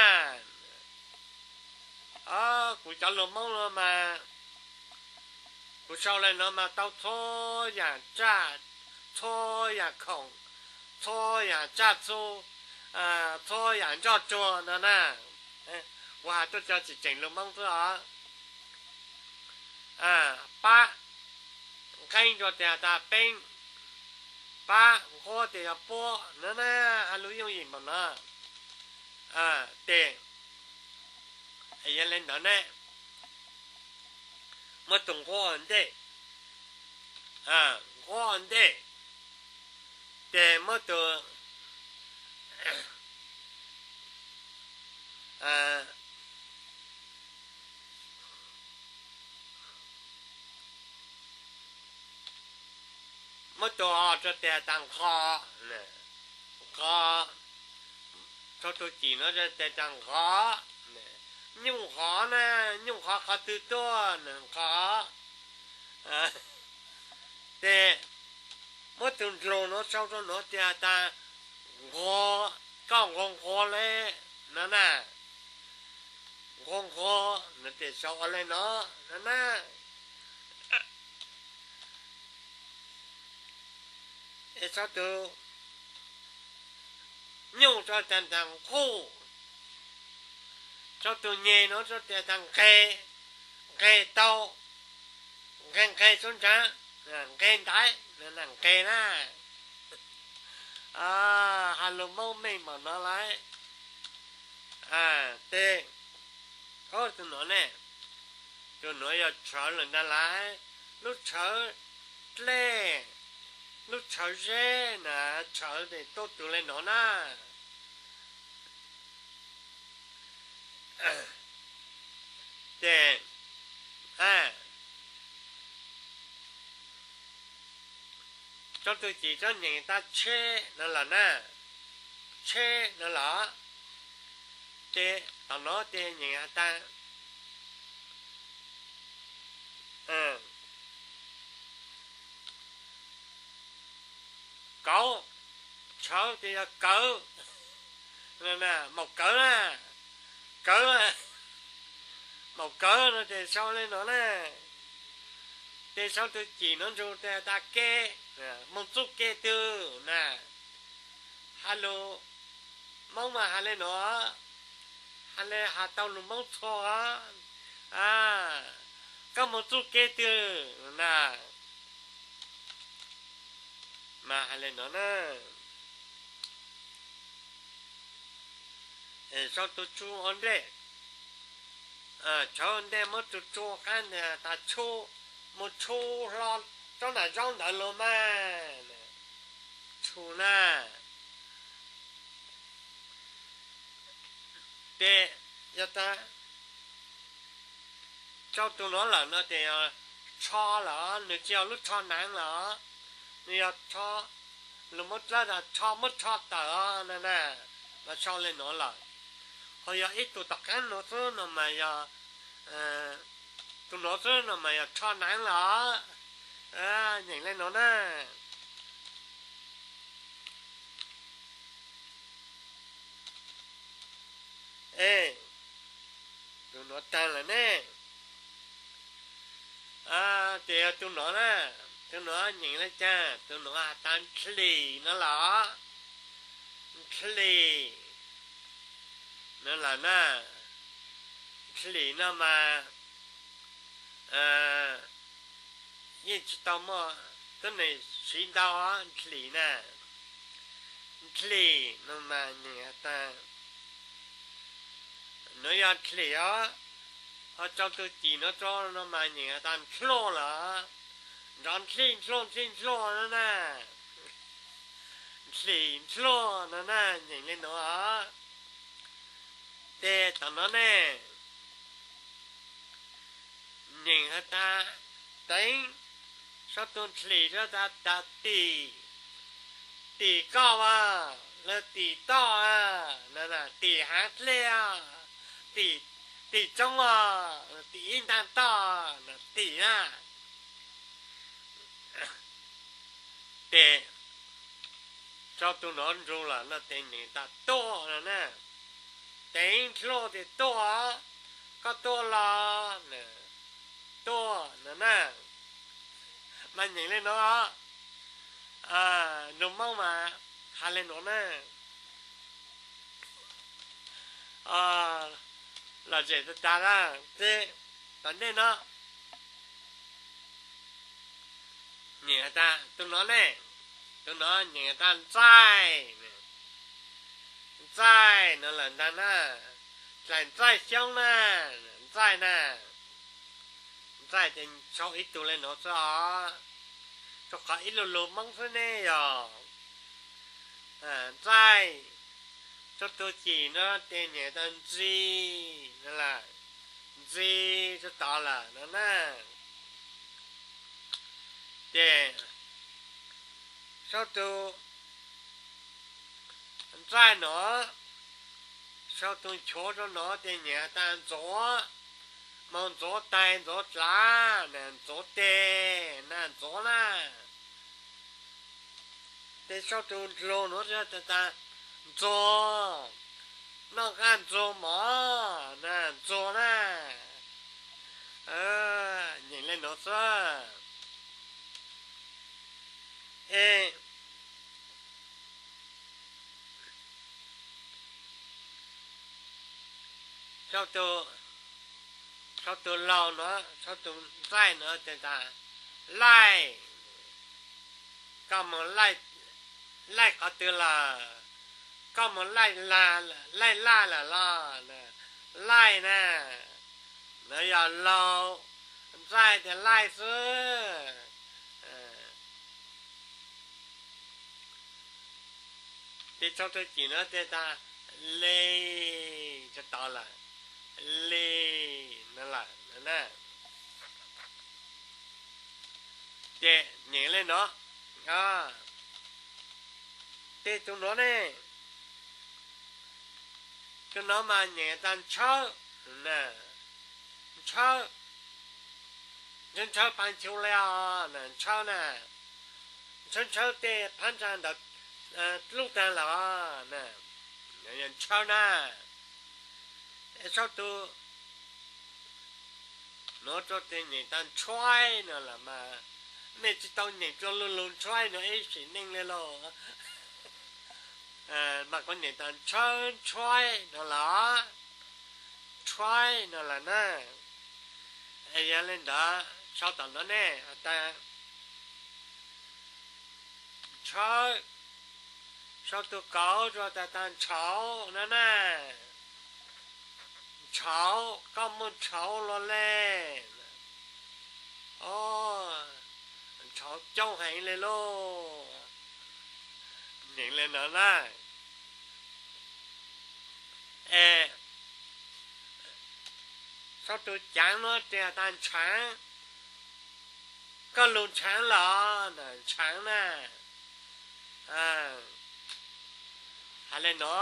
Kuv cov lus Hmoob no mas kuv sau le no mas tau txhua yam tsaj, txhua yam khoom, txhua yam tsaj txhu, txhua yam ntsoj tsuag no na. Kuv has tuaj cov tsis tseem lus Hmoob xwb os. Pab, nqeeb rau tes has tas peeb, pab, nquab tes yog puab no na, has lus yooj yim npaum no. Tes yog le ntawd ne, muab tus nquab ua ntej, nquab ua ntej, tes muab tus muab tus o rau tes has tas nqo, nqo, rau tus cim no rau tes tas nqov, nyuj nqov na, nyuj nqov qhov twg tuaj na nqov. Tes muab tus ndlus no sau rau no tes has tas nquag, koj nquag nquag le no na, nquag nquag no tes sau ua le no no na. Es sau tus nyuj rau tes tas nquj, sau tus nyeg no rau tes tas nqeg, nqeg tau, nqeg nqeg sub ntsaav, nqeg ntaiv, nqeg na. Has lus Hmoob meej npaum no lauj. Tes, tus nuav ne, tus nuav yog tshawv lawm ntag lauj. Lub tshawv dlej, lub tshawv zeb na, tshawv tes tuaj tug le nuav na. Ces, tsob tug cim tsob nyeem tas tsheb no lawm na, tsheb no lawm. Ces tom no ces nyeem has tas kauv, tshawv ces yog kawv, maum kawv na, kawv, maum kawv no ces sau le no na. Ces sau tug cim no ntsug tas ke, moog txuj ke twg na. Has lus Moob mas has le no, has le has tau lus Moob txhua, koj moog txuj ke twg na. Mas has le no na. Sau tug tsu ua ntej, tshawv ua ntej muab tug tsu qab ntawd tas tsu, moog tsu hlo tsob nram zaub ntawd lug mas, tsu na. Ces yog tas sau tug no lawm no ces yog tsho lawm, nws tsis yog lub tsho naav lawm, nws yog tsho, lug muab dlawb tas tsho, muab tsho tawm os na, mas sau le no lawm. Ho yog ib tug tom qaab no xwb no mas yog, tug no xwb no mas yog tsho naav lawm, nyeem le no na. Es, tug no taag lawm ne. Ces yog tug no na, tug no nyeem le caag, tug no has tas nthlim no lawm, nthlim no lawm na. Nthlim no mas yeej tsis tau muaj tuab neeg siv ntau, nthlim na. Nthlim no mas nyeem has tas, no yog nthlim os, ho sau tug cim no rau no mas nyeem has tas nthluaj lawm, nrov nthij nthluaj nthij nthluaj no na. Nthlim nthluaj no na, nyeem le no os. Ces tom no ne, nyeem has tas teev, Sab tus nthlim sab tas, tim, tim koj as, lawv tim toj, tim haav dlej, tim tsoob os, tim ib ntaag toj, tim na. Ces sab tus nov nrug lawm no ces nyeem tas, tuaj no na. Ces ib hlub tes, tuaj, koj tuaj los, tuaj no na. Mas nyeem le nuav, lug Moob mas has le nuav na. Lom zem tag tag na, ces tom ntej no nyeem tas, tus nov ne, tus nov nyeem tas, ntxaij, ntxaij no lawm ntag na. Dlaim ntxaij xyoob na, ntxaij na. Ntxaij ces sau ib tug le nuav xwb os, rua qhov ib lug lug Moob xwb ne yog ntxaij. Sab tus cim no ces nyeem tas, ntxi no lawm, ntxi, tso tod lawm no na. Ces sab tus ntxaij no, sab tus nchuav rua no ces nyeem tas, ntxuav, moog ntxuav tais ntxuav dlav na, ntxuav tes na, ntxuav na. Ces sab tus nrug no tas, ntxuag, noj qaab ntxuag mov na, ntxuag na. Nyeem le nuav xwb. Es sab tus laug no, sab tus ntxaij no ces tas, laij, koj moog laij qhov twg lawm? Koj moog laij laj lawm los? Laij na, nuav yog laug, ntxaij ces laij xwb. Ces sab tus cim no ces tas, li, tso tod lawm, li no lawm na. Ces nyeem le no, ces tus no ne, tus no mas nyeem tas, ntshawb, ntshawb, ntshaw ntshaw paa nchu le os, ntshawb na, ntshaw ntshaw tej phab ntsa ntawd dlub taag lawm os, ntshaw na. Es sab tus nuav rua tes nyeem tas, ntshuaib no lawm mas, mej tsi tau nyeem rua lug lug ntshuaib no ib sim neej le lauj. Mas kuv nyeem tas, ntshaw ntshuaib no lawm, ntshuaib no lawm na. Es yog le ntawd sau tom no ne, tas, ntshawb, sau tus kauv rua tas, tas, ntshauv no na. Ntshauv, koj muaj ntshauv los le? Ntshauv coob heev le lauj. Nyeem le no na. Es sau tus caav no tes tas, ntshaav, koj lug ntshaav los? Ntshaav na. Has le no,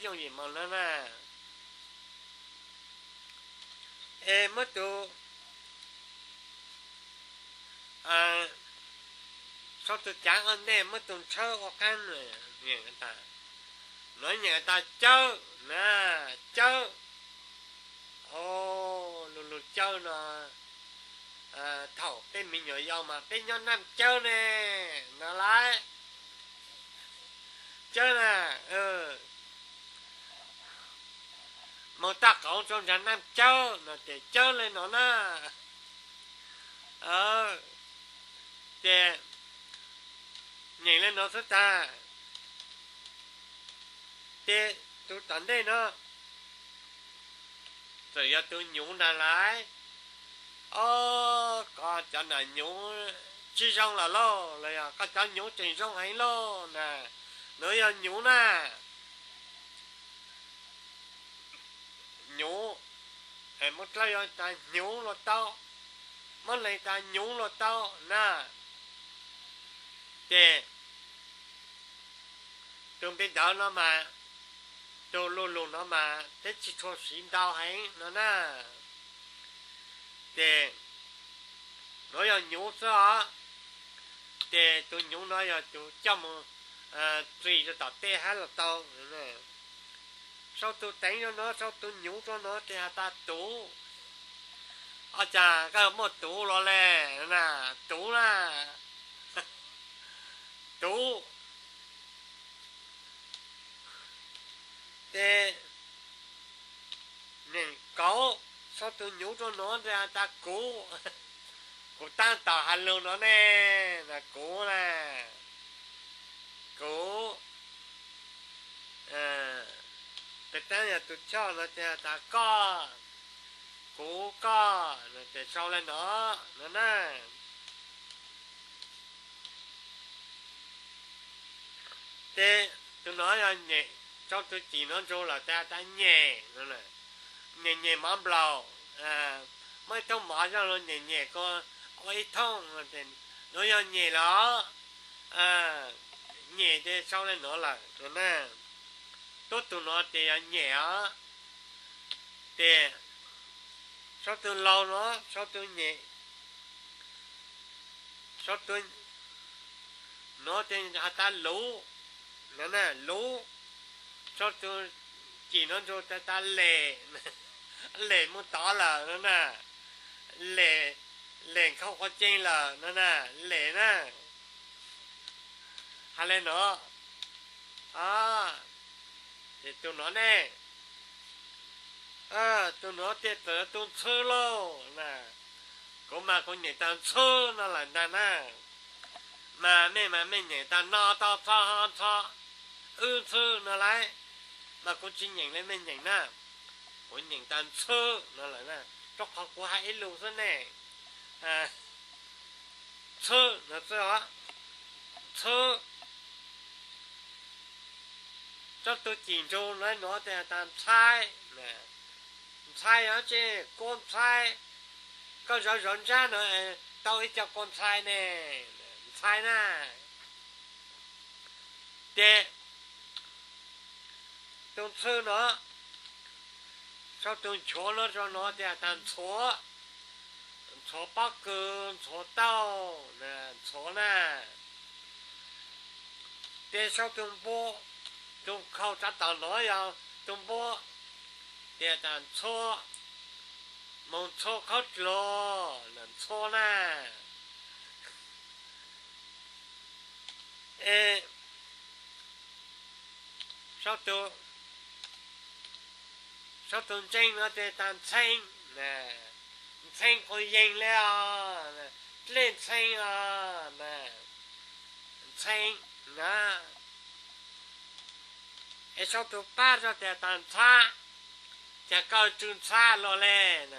yooj yim moog no na. Es muab tus, sau tus caav ua ntej, muab tus ntshawb ua qaab. Nuav nyeem tas, cawb na, cawb. Lug lug cawb no, thaum peb me nyuam yau mas peb nyob Naj Cawb ne, no lawm. Cawb na, moog taaj qauv rua nraag Naj Cawb no ces cawb le no na. Ces nyeem le no xwb tag. Ces tus tom ntej no txawm yog tus nyuv nraag lawm. Ob, koj cov nam nyuv tsi zoo lawm lauj, los yog koj cov nyuv tseem zoo heev lauj na. Nuav yog nyuv na. Nyuv, muab dlawb yuav tas hnyuv los tau. muab lees tas nyuv los tau na. Ces tus npe ntawd no mas, tus lo lus no mas twb tsis tshua siv ntau heev no na. Ces nuav yog nyuv xwb os. Ces tus nyuv no yog tus coj mus txis rau tom tej hab los tau. Sau tus teev rau no, sau tus nyuv rau no ces has tas tuv. Ua cas koj muaj tuv los le? Tuv na, tuv. Ces neeg kauv, sau tus nyuv rau no ces has tas kuv. Kuv tab tom has lug no ne, kuv na, kuv. Peb tab yog tus choj no ces has tas koj, kuv koj, ces sau le no, no na. Ces tus no yog nyem, sau tus cim no nrug lawm ces has tas nyem, nyem nyem mov nplaum, muaj ib thooj mov zoj los nyem nyem kua ib thooj, nuav yog nyem los, nyem ces sau le nuav lawm no na. Tub tus no ces yog nyem os. Ces sau tus laug no, sau tus nyem, sau tus no ces has tas luv, luv. Sau tus cim no nrug tas tas lem, lem mus tod lawm no na. Lem, lem nkhaus qhov ceg lawm no na, lem na. Has le no. Ces tus no ne, tus no ces txawm yog tus ntxhw lauj. Kuv mas kuv nyeem tag ntxhw no lawm ntag na. Mas mej mas mej nyeem tag no tau txho ho txho, wb ntxhw no lauj. Mas kuv tsis nyeem le mej nyeem na, kuv nyeem tag ntxhw no lawm na, rau qhov kuv hais ib lus xwb ne. Ntxhw no xwb os, ntxhw. Sau tus cim nrug no, no ces has tas ntxhaib, ntxhaib os, ces kua ntxhaib, koj zov zov ntsab no tau ib co kua ntxhaib ne, ntxhaib na. Ces tus ntxhw no, sau tus nchuav no rau no ces has tas ntxhuav, ntxhuav pob kws, ntxhuav tauj, ntxhuav na. Ces sau tus npua, tus nkhaus rau tom no yog tus npua, ces has tas ntxhua, moog ntxhua khaub dluag, ntxhua na. Es sau tus, sau tus ntseeg no ces tas ntxheev, ntxheev quas yeeg le os, dlej ntxheev os, ntxheev na. Es sau tus pab rau tias tas ntxhab, cas koj tsw ntxhab luaj le,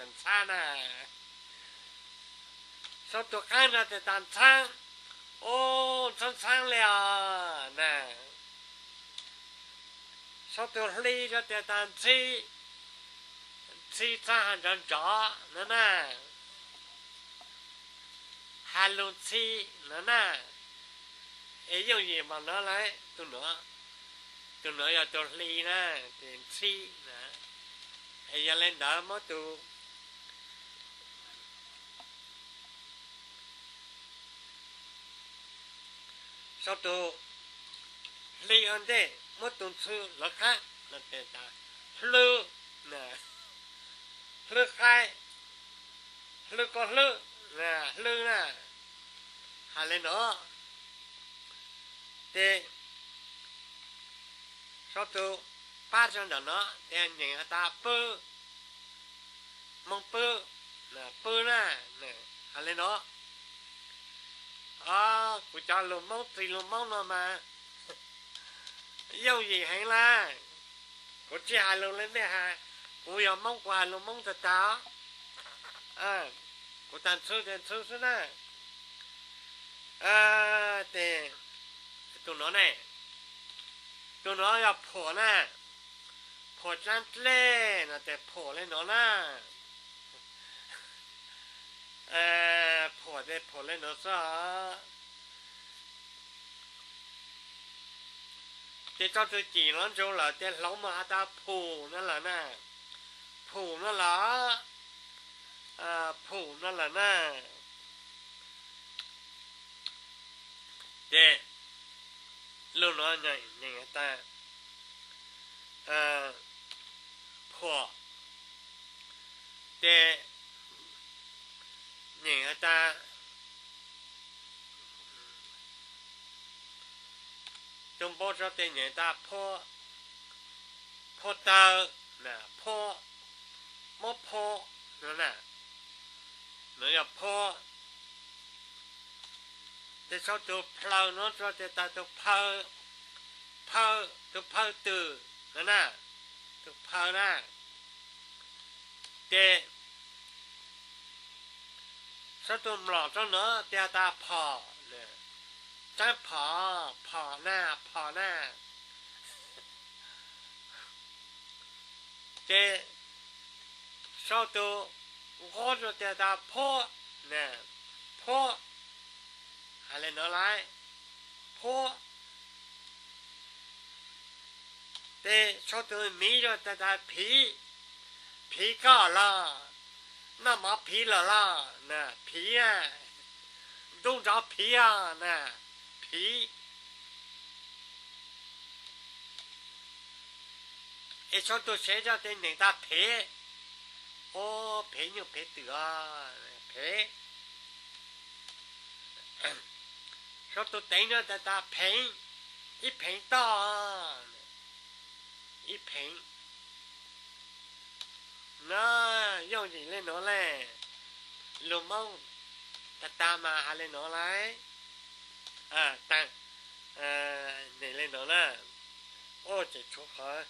ntxhab na. Sau tus qaab rau tias tas ntxhaab, ub, ntxhaab ntxhaab le os na. Sau tus hli rau tias tas ntxhib, ntxhib txhaab has nrov nrov no na, has lug ntxhi no na. Es yooj yim mas no lawm, tus nuav, tus nuav yog tus hli na, ces ntxhib na. Es yog le ntawd muab tus, sau tus hli ua ntej, muab tus ntxhw lawv qaab, hlwb, hlwb qaib, hlwb koj hlwb, hlwb na, has le no. Ces sau tus pab rau ntawm no, ces nyeem has tas pwb, Moob pwb, pwb na, has le no. Kuv cov lug Moob txi lug Moob no mas yooj yim heev lawm. Kuv tsis has lug le mej has, kuv yog Moob kuv has lug Moob tag tag. Kuv tas ntxhw ces ntxhw xwb na. Ces tus no ne, tus no yog phuam na, phuam tsaab dlej no ces phuam le no na. Phuam ces phuam li no xwb. Ces tso tus cim no ntsuj lawm ces hloov mas has tas phum no lawm na. Phum no lawm. Phum no lawm na. Ces lug no nyeem has tas phuam, ces nyeem has tas, tus npau suav ces nyeem tas phua, phua taw, phua, mob phua no na, no yog phua. Ces sau tus plhaw no rua tias tas tus phaw, phaw, tus phaw twm no na, tus phaw na. Ces sau tus mlom rau no tias tas phom, tsaab phom, phom na, phom na. Ces sau tus nquab rua tias tas phuab, phuab, has le no lawm, phuab. Ces sau tus miv rua tias tas phiv, phiv koj los, noj mov phiv lawm los, phiv, ntub nrov phiv os na, phiv. Es sau tus sev rua tias nyeem tas phev, o, phev nyuj phev twm os, phev. Sau tus teev rua tias tas pheev, ib pheev toj, ib pheev. No yooj yim le nuav le, lug Moob tag tag mas has le nuav lawm, nyeem le nuav na, o, tseem tshuav qhov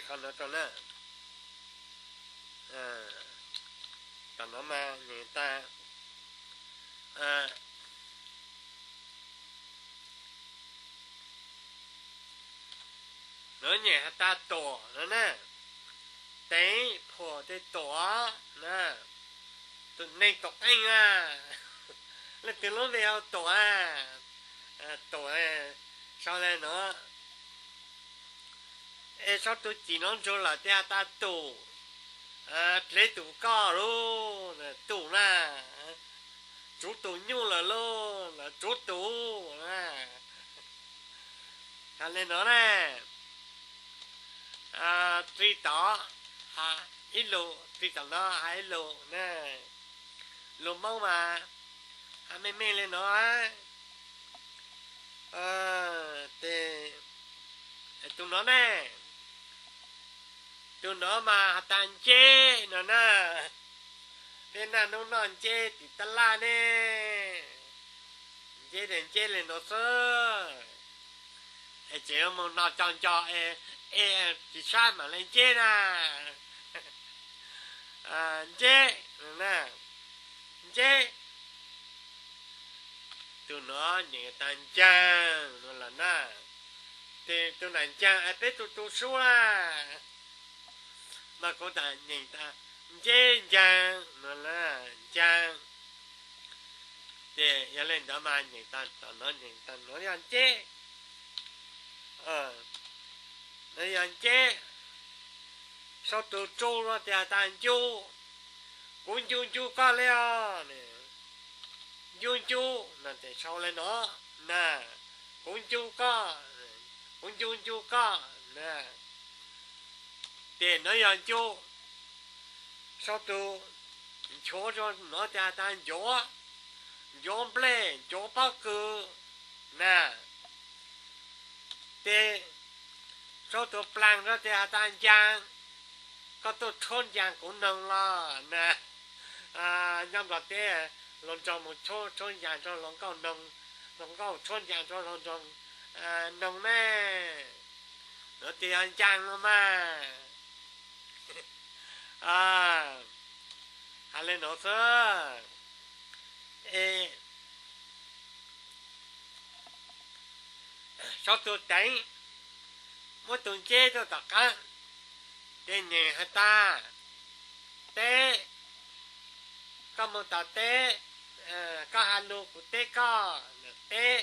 qhov no rau na, tom no mas nyeem tas, nuav nyeem has tas tuam no na, teev phuam tes tuam na, tus neeg tuam qeej na, leej twg lub npe hu tuam, tuam, sau le no. Es sau tus cim no nrug lawm tias has tas tum, dlev tus koj lauj, tum na, tsuv tus nyuj lawm lauj, tsuv tus na, has le no na. Txij tom, ib lus, txij tom no has ib lus na, lus Moob mas has meej meej le no. Tes tus no ne, tus no mas has tas nceb no na. Peb naj nub noj nceb tim tab laj ne, nceb tias nceb le no xwb, es tseem yuav moog no co nco, es tsis sab mam le nceb na. Nceb, nceb. Tus no nyeem tas ncaag no lawm na. Tes tus nam ncaag es peb tug tu sub na, mas kuv tas nyeem tas nceb ncaag no, ncaag. Ces yog le ntawd mas nyeem tas tom no, nyeem tas no yog nceb, no yog nceb. Sau tus tsu no tias tas ncu, kuv ncu ncu koj le os, ncu ncu no tes sau le no na, kuv ncu koj, kuv ncu ncu koj na. Tes no yog ncu. Sau tus nchuav rua no tias has tas ncuav, ncuav nplej, ncuav pob kws na. Tes sau tus plaag rua tias has tas ncaag, koj tuaj tshuab ncaag kuv noog los na. Nyob Nplog teb, hluas nraug moog tshuab ncaag rua hluas nkauj noog, hluas nkauj tshuab ncaag rua hluas nraug noog ne. Nuav tes yog ncaag no mas. Has le nuav xwb. Es Txhob tus teev, muab tus nceb tuaj tom qab, ces nyeem has tas, teb, koj mus tom teb, koj has lus kuv teb koj, teb,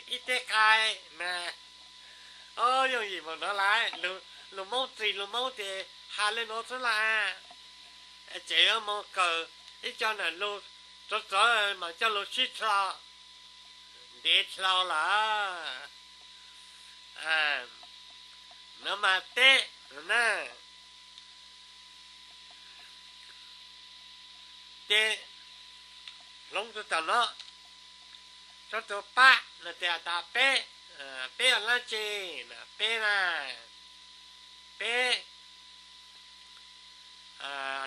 ib teb qai na. Yooj yim mus no lawm, lus Hmoob txi lus Hmoob ces has li no xwb lawm. Ces yuav mus kawm ib co nam lus txawv txawv mas coj lus sib dlhau, ntev dlhau lawm. No mas teb na. Ces hloov tus tom no, txhob tus pab no tias tas peb, peb ua dlaab tsi, peb na, peb,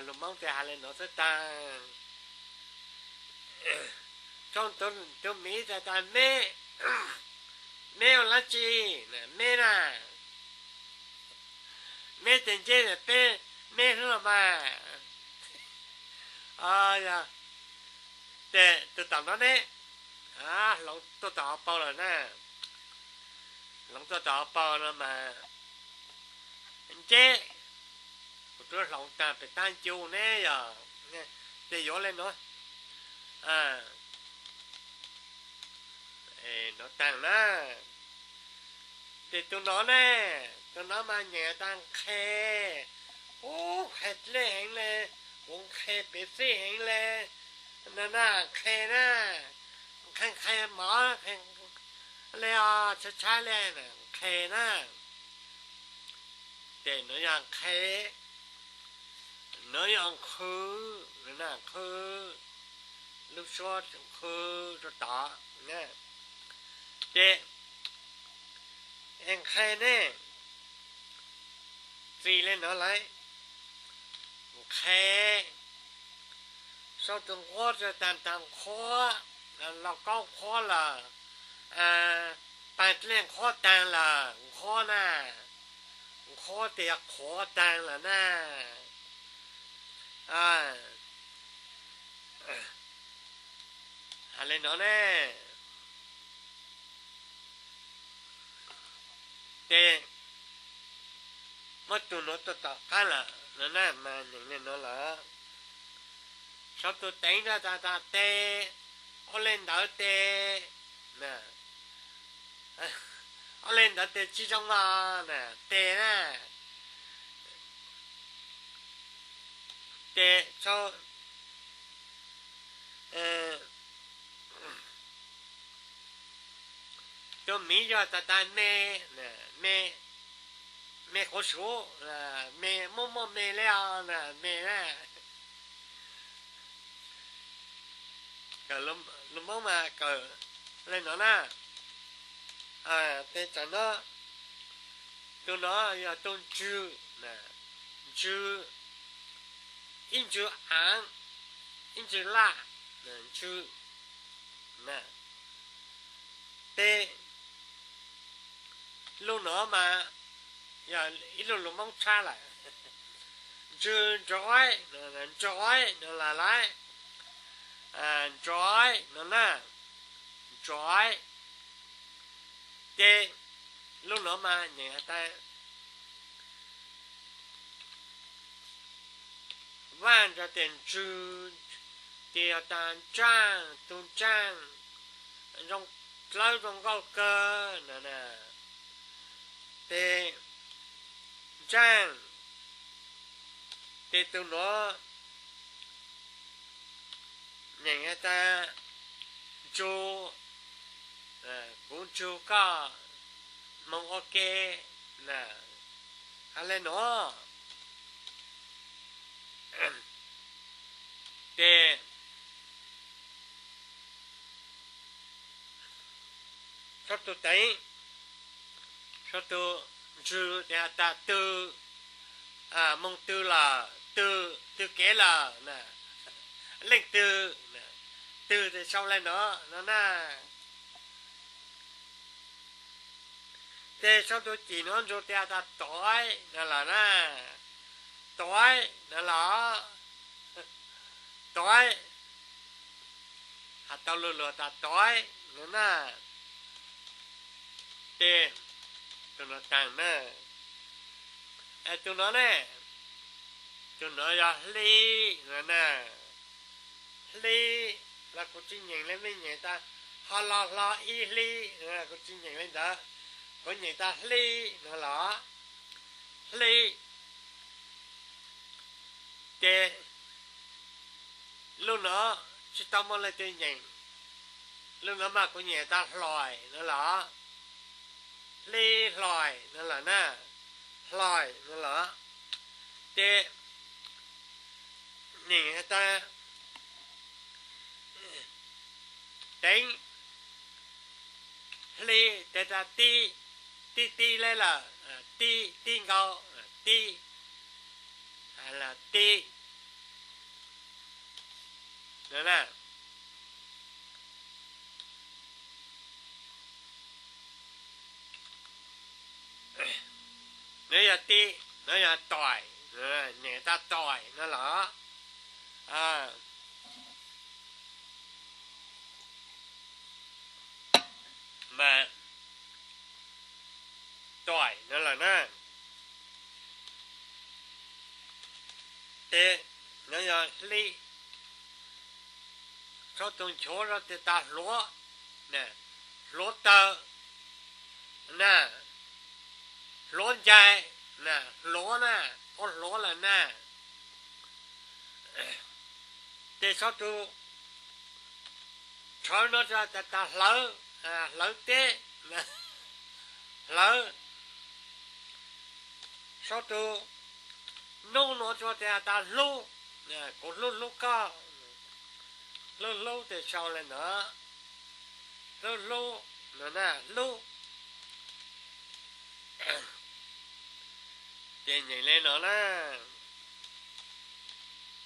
lus Hmoob tias has li no xwb tag. Txhob tus miv tas tas meb, meb ua dlaab tsi, meb na, meb ces nceb peb, meb xwb los mas. Ces tus tom no ne, hloov tuaj tom hauv paus lawm na, hloov tuaj tom hauv paus no mas, nceb, kuv twb hloov tag pem tab ncu ne yog, ces yuav li no, no tag na. Ces tus no ne, tus no mas nyeem tas nqhe, ub, nqhe dlej heev le, kuv nqhe pev xij heev le, no na, nqhe na, nqhe nqhe mov, nqhe li os, tshaib tshaib li, nqhe na. Ces no yog nqhe, no yog nqhw, nqhw, lub suab nqhw rau tod. Ces nqhe ne, txi li no lawm, nqhe, sau tus nquab tas tas nqhuab, lauj kaub nqhuab lawm, pag dlej nqhuab taag lawm, nqhuab na, nqhuab tias qhuav taag lawm na. Hais li no ne. Ces muab tus nuav tuaj tom qab lawm no na, mas nyeem li no lawm. Sau tus teev rau tas tas tes, ua li ntawd tes, ua li ntawd tes tsis zoo os, tes na, tes sau Tus miv yog tas tas me, me, me quav suv, me muaj muaj me li os, me na. Kawm lus Hmoob mas kawm li no na. Tes tsam no, tus no yog tus ntswg, ntswg, ib ntswg aav, ib ntswg laj, ntswg. Tes lub no mas yog ib lub lus Hmoob tshab lawm. Ntswg ntsoiv, ntsoiv no lawm lawm, ntsoiv no na, ntsoiv. Ces lub no mas nyeem tas Vaaj ntawd tes ntswg, ces yog tas ntsaaj, tus ntsaaj zoo dlawb zoo nkauj kawg no na. Tes ntsaaj, ces tus nuav nyeem tas ntsug, kuv ntsug koj moog ua ke, hais li no. Ces sau tus teev, sau tus ntswg tes tas twg, moog twg lawm, twg, twg kev lawm, leej twg, twg tes sau li no, no na. Ces sau tus cim no ntsug tes tas toiv no lawm na, toiv no lawm, toiv, has tau lug lug tas toiv no na. Ces tus no taag na, tus no ne, tus no yog hli no na. Hli los kuv tsis nyeem le, mej nyeem tas ho lo hlo ib hli, kuv tsis nyeem le ntawd, kuv nyeem tas hli no los hli. Ces lub no tsis tau muaj leej twg nyeem, lub no mas kuv nyeem tas hloim no los, hli hloim no los na, hloim no los. Ces nyeem tas teev, hli tes tas tib, tib tib le lawm, tib tib nkaus, tib tib no na. Nov yog tib, nov yog toim, nyeem tas toim no los, mas toim no lawm na. Ces nov yog hli. Txhob tus nchuav rau tes tas hluav, hluav taws na, hluav ncaig na, hluav na, ua hluav lawm na. Ces txhob tus tshawv no rau tes tas hlawv, hlawv teb, hlawv. Txhob tus nub no rau tes tas hlub, kuv hlub hlub koj, hlub hlub tes sau le no, hlub hlub no na, hlub. Ces nyeem le no na.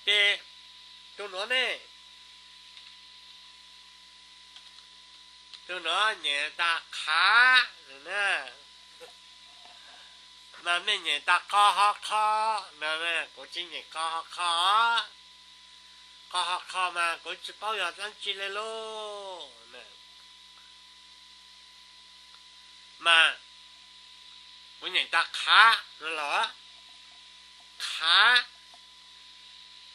Ces tus no ne, tus no nyeem tas qhav no na. Mas mej nyeem tas qo ho qho no, kuv tsis nyeem qo ho qho. Qo ho qho mas kuv tsis paub yog dlaab tsi le lauj. Mas kuv nyeem tas qhav no los, qhav.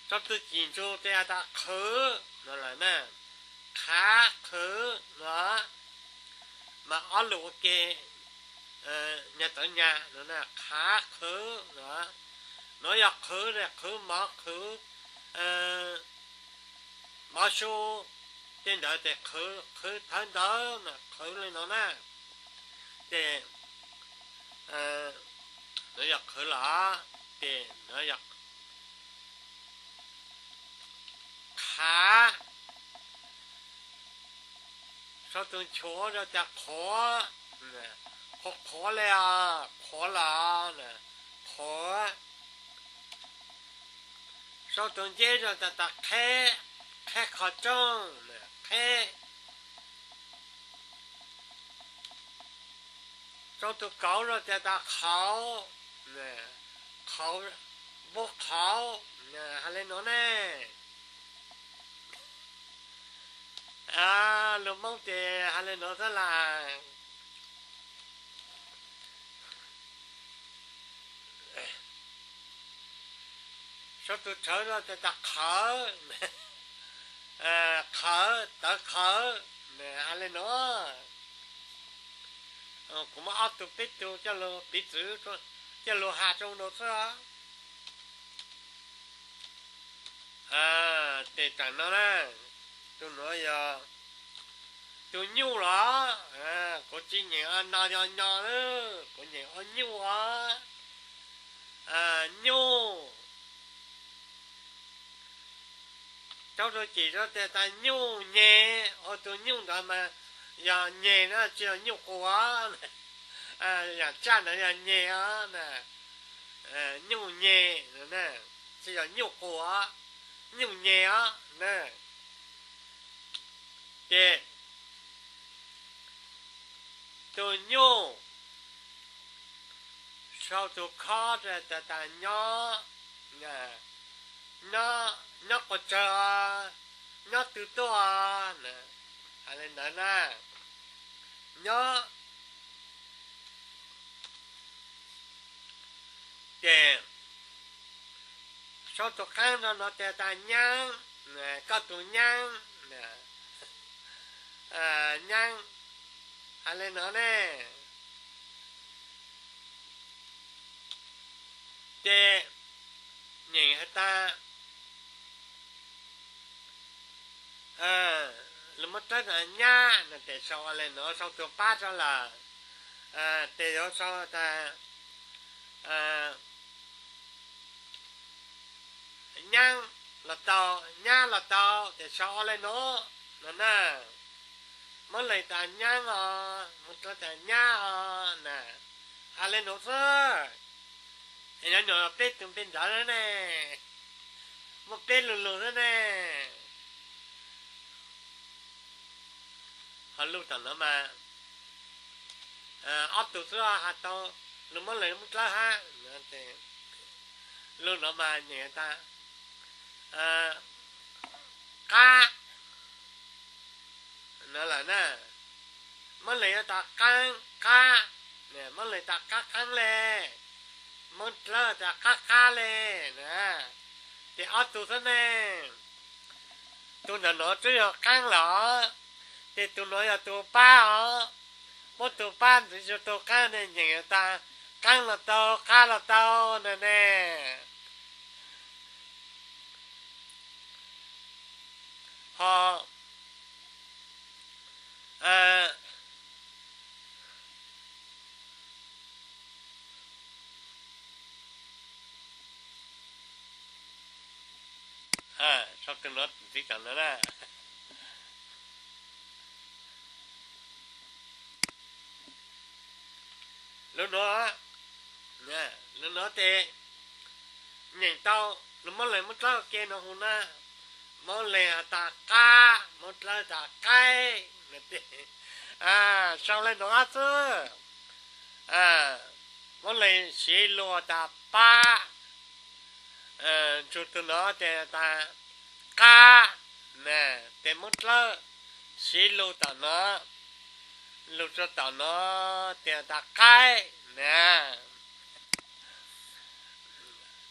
Txhob tus cim ntsu tes tas qhwv no lawm na, qhav qhwv no. Mas ob lus ua ke nyag tawv nyag no na, qhav qhwv no. Nov yog qhwv, qhwv mov, qhwv mov su, tej ntawd tes qhwv, qhwv thawv ntawd, qhwv le no na. Ces nov yog qhwv los, ces nov yog qhav. Sau tus nchuav rau tes qhuav, qhuav qhuav le os, qhuav los, qhuav. Sau tus nceb rau tes tas qheb, qheb qhov rooj, qheb. Sau tus kauv rau tes tas qhauv, qhauv, npua qhauv, hais le no ne. Lus Moob ces hais le no xwb las. Sau tus tshawv rau tes tas qhawv, qhawv, tawv qhawv, hais le no. Kuv muab ob tug peb tug coj lug piv txwv, coj lug has rau no xwb. Ces tam no na, tus nuav yog tus nyuj los, kuv tsis nyeem no yog nyo, kuv nyeem ua nyuj os. Nyuj. Txhob tus cim rau tes tas nyuj nyeg, ua tus nyuj ntawd mas yog nyeg na, tsis yog nyuj qus os. Yaam tsaj ntawd yog nyeg os, nyuj nyeg, tsis yog nyuj qus os, nyuj nyeg os na. Ces tus nyuj, sau tus khob rau tes tas nyob, nyob, nyob quas tsawg os, nyob twg tuaj os, hais le ntawd na. Nyob, Sau tus qaab rua no tes tas nyaab, koj tus nyaab, nyaab, has le no ne. Ces nyeem has tas, lug muab dlawb tas nyab no tes sau ua le no, sau tus pab rua lawm, tes yuav sau tas nyaab los tau, nyab los tau, tes sau ua le no, no na. Muab lees tas nyaab os, muab dlawb tas nyab os na. Has le no xwb. Es nyob nyuam peb tug npe ntawd ne, muaj peb lug lug xwb ne. Ho lug tom no mas ob tug xwb has tau, lug muab lees muab dlawb hab. Lug no mas nyeem tas qab no lawm na. Muab lees tas qaab, qab, muab lees tas qaab qaab le, muab dlawb tas qab qab le na. Ces ob tug xwb ne. Tug ntawm no twb yog qaab lawm, ces tug no yog tug pab os. Muab tug pab ntxiv rua tug qaab ne, nyeem tas qaab los tau, qab los tau na ne. Ho sau tus no ntxiv tom no na. Lug no, lug no tes nyeem tau, lug muab lees muab dlawb ke no hu na. Muab lees tas qab, muab dlawb tas qaib. Sau le no xwb. Muab lees siv lug tas pab, ntsug tug no tes tas qab, tes muab dlawb siv lug tom no, lug rua tom no tes tas qaib na.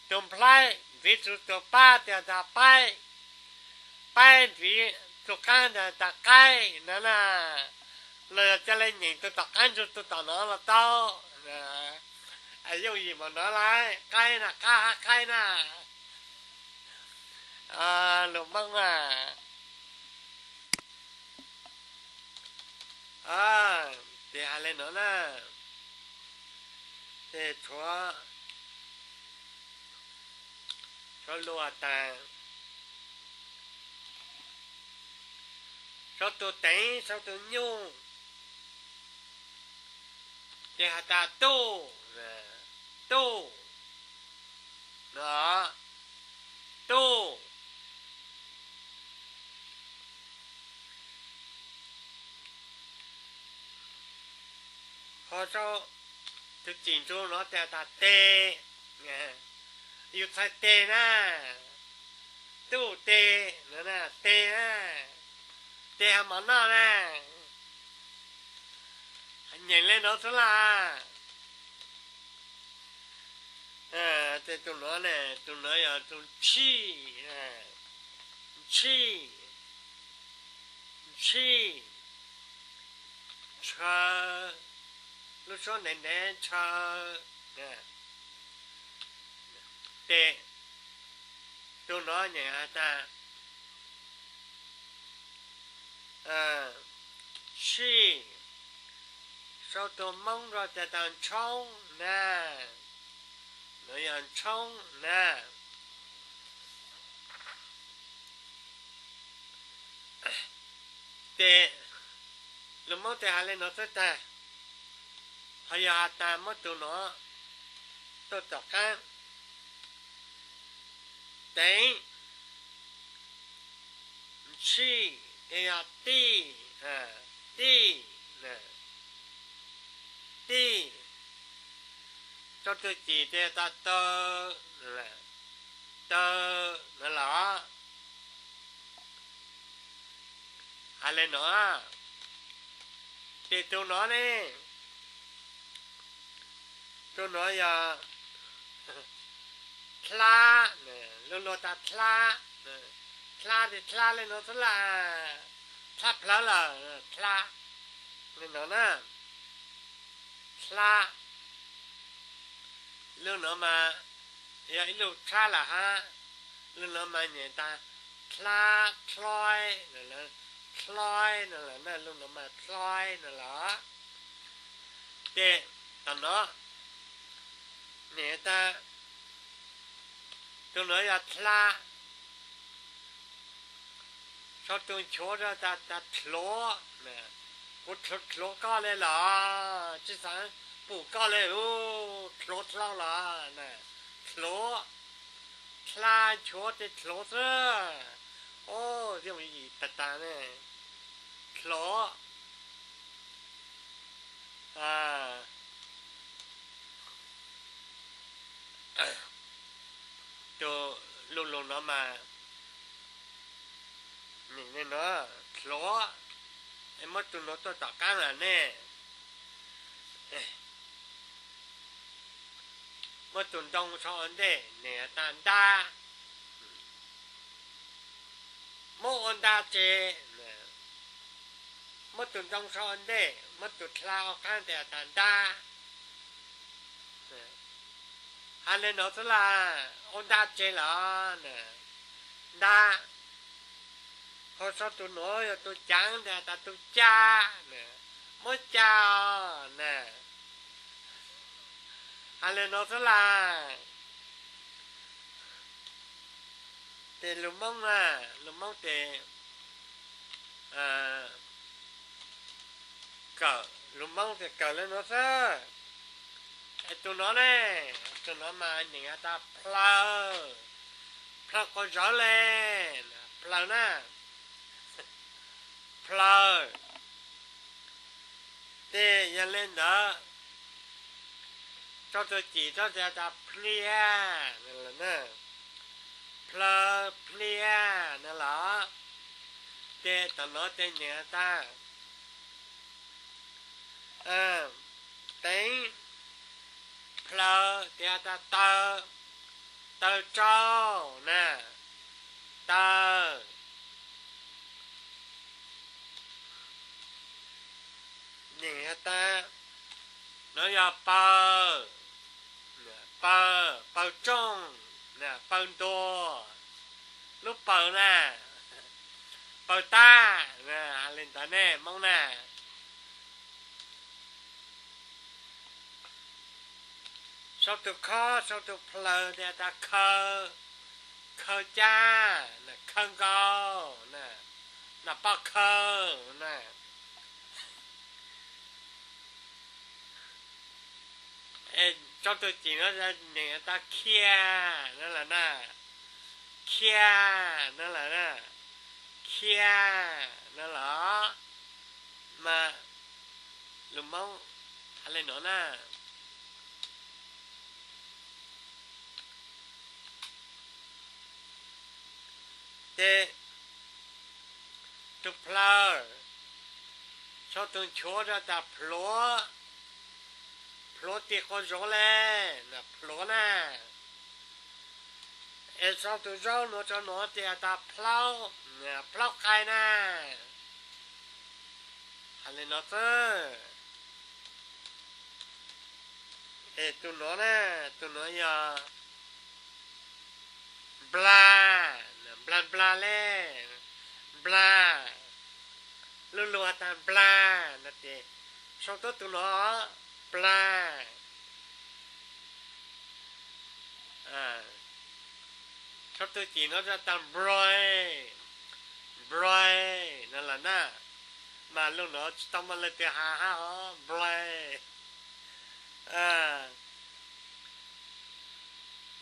Tug nplhaib ntxiv rua tug pab tes tas paib, paib ntxiv tug qaab tes tas qaib no na. Los yog ca le nyeem tug tom qaab ntsug tug tom no los tau. Yooj yim npaum no lawm, qaib na, qab hab qaib na. Lug Moob a. Ces has le no na, ces tshuav, tshuav lug tas, sau tus teev, sau tus nyuj, ces has tas tuj, tuj, no, tuj. Ho sau tus cim ntsug no tes tas tes, yug txhais tes na, tuj tes, tes, tes has mov noj na. Nyeem le no xwb lawm. Ces tus no, tus no yog tus ntshij, ntshij, ntshij, ntshaw, lub suab ntev ntev ntshaw. Ces tus no nyeem has tas ntshij, sau tus Moob rau tes tas ntshoob na, no yog ntshoob na. Ces lus Moob tes has le no xwb tag, ho yog has tas muab tus no tuaj tom qaab, teev, ntshij, ces yog tij, tij, tij, rau tus cim ces tas taw, taw no los. Has le no, ces tus no ne, tus no yog dlab, lug lug tas dlab, dlab tes dlab le nuav xwb las, dlab plawv lawm, dlab le nuav na, dlab. Lug nuav mas yog ib lug tshab lawm hab. Lug nuav mas nyem tas dlab, dloib, dloib no lawm na, lug nuav mas dloib no lawm. Ces tom nuav nyem tas tug nuav yog dlab, sau tug nchuav rua tas dluav, kuv dluav koj le los, tsi xaav pum koj le, dluav dlhau los, dluav, dlab nchuav tes dluav xwb. Yooj yim tag tag ne, dluav. Tug lug lug nuav mas, dluav, es muab tug nuav tuaj tom qaab lawm ne, muab tug ntoo sau ua ntej, nyem tas ntab, muab ua ntab tseg, muab tug ntoo sau ua ntej, muab tug dlab ua qaab tes tas ntab. Has le nuav xwb las, ua ntab tseg los, ntab. Ho sau tug nuav yog tug caav tes tas tug ca, muab ca na. Has le nuav xwb las. Tes lug Moob na, lug Moob tes kawm, lug Moob tes kawm le nuav xwb. Es tug nuav ne, tug nuav mas nyem tas plhaw, plhaw quas zawv le, plhaw na, plhaw. Tes yog le ntawd, sau tug cim rua tes tas plhia, plhaw plhia no los, ces tom nuav tes nyem tas teev, plhaw tes tas taw, taw rau na, taw. Nyem tas, nuav yog paws, paws, paws tsooj, paws ntuag, lub paws na, paws tab, has le ntawd ne Moob na. Sau tug khob, sau tug plhaw tes tas khaw, khaw cab, khaw nkaus, nas poj khaw na. Sau tug cim nuav nyem tas khia no lawm na, khia no lawm na, khia no los, mas lug Moob has le nuav na. Ces tug plhaw, sau tug nchuav rua tas plhuav, plhuav tes quas zoov le, plhuav na. Es sau tug zaub nuav rua nuav tes tas plaub, plaub qai na. Has le nuav xwb. Es tug nuav na, tug nuav yog nplag, nplag nplag le, nplag, lug lug has tas nplag no ces sau tuab tug nuav, nplag. Sau tug cim nuav tas nplua, nplua no lawm na. Mas lug nuav tsi tau muaj leej twg has hab os, nplua.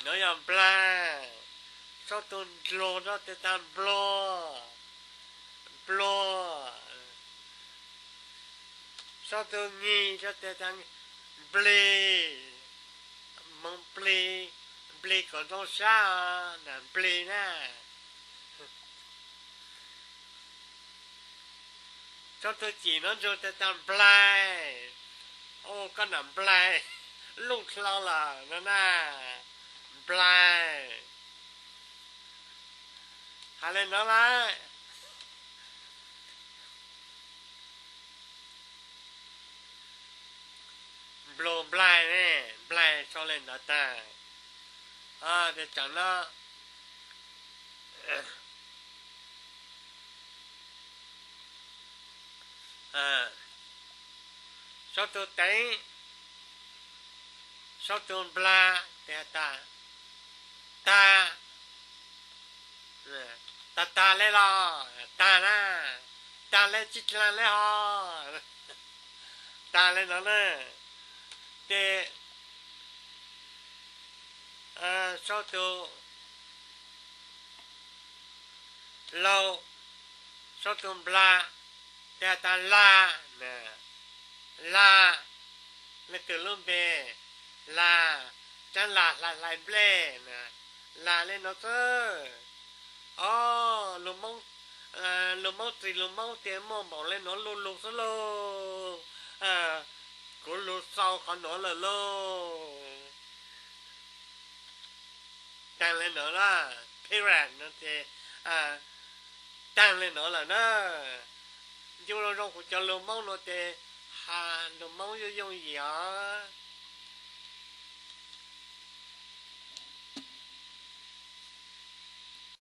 Nuav yog nplag, sau tug ndlug rua tes tas nplua, nplua. Sau tug nyig rua tes tas nplig, moog plig, nplig kom zoo sab, nplig na. Sau tug cim nuav ntsug tes tas nplai, koj nam nplai luj dlhau lawm no na. Nplaig. Hais li no lawm. Nplus nplaig ne, nplaig sau li ntawd tag. Ces tsam no sau tus teev, sau tus npla, tes tas, tag, tag tag li los, tag na, tag li tsis dlaag li ho, tag li no na. Ces sau tus laug, sau tus npla, tes tas lag, lag, leej twg lub npe, lag, Tsaab Lag hlais hlais nplej, lag li no xwb. O, lug Moob txis lug Moob tias muaj npaum li no lug lug xwb lauj, kuv lug xaus qhov nuav lawm lauj. Taag li no na, period no ces taag li no lawm na. Ncu zoo zoo kuv cov lug Moob no ces has lug Moob yooj yooj yim os.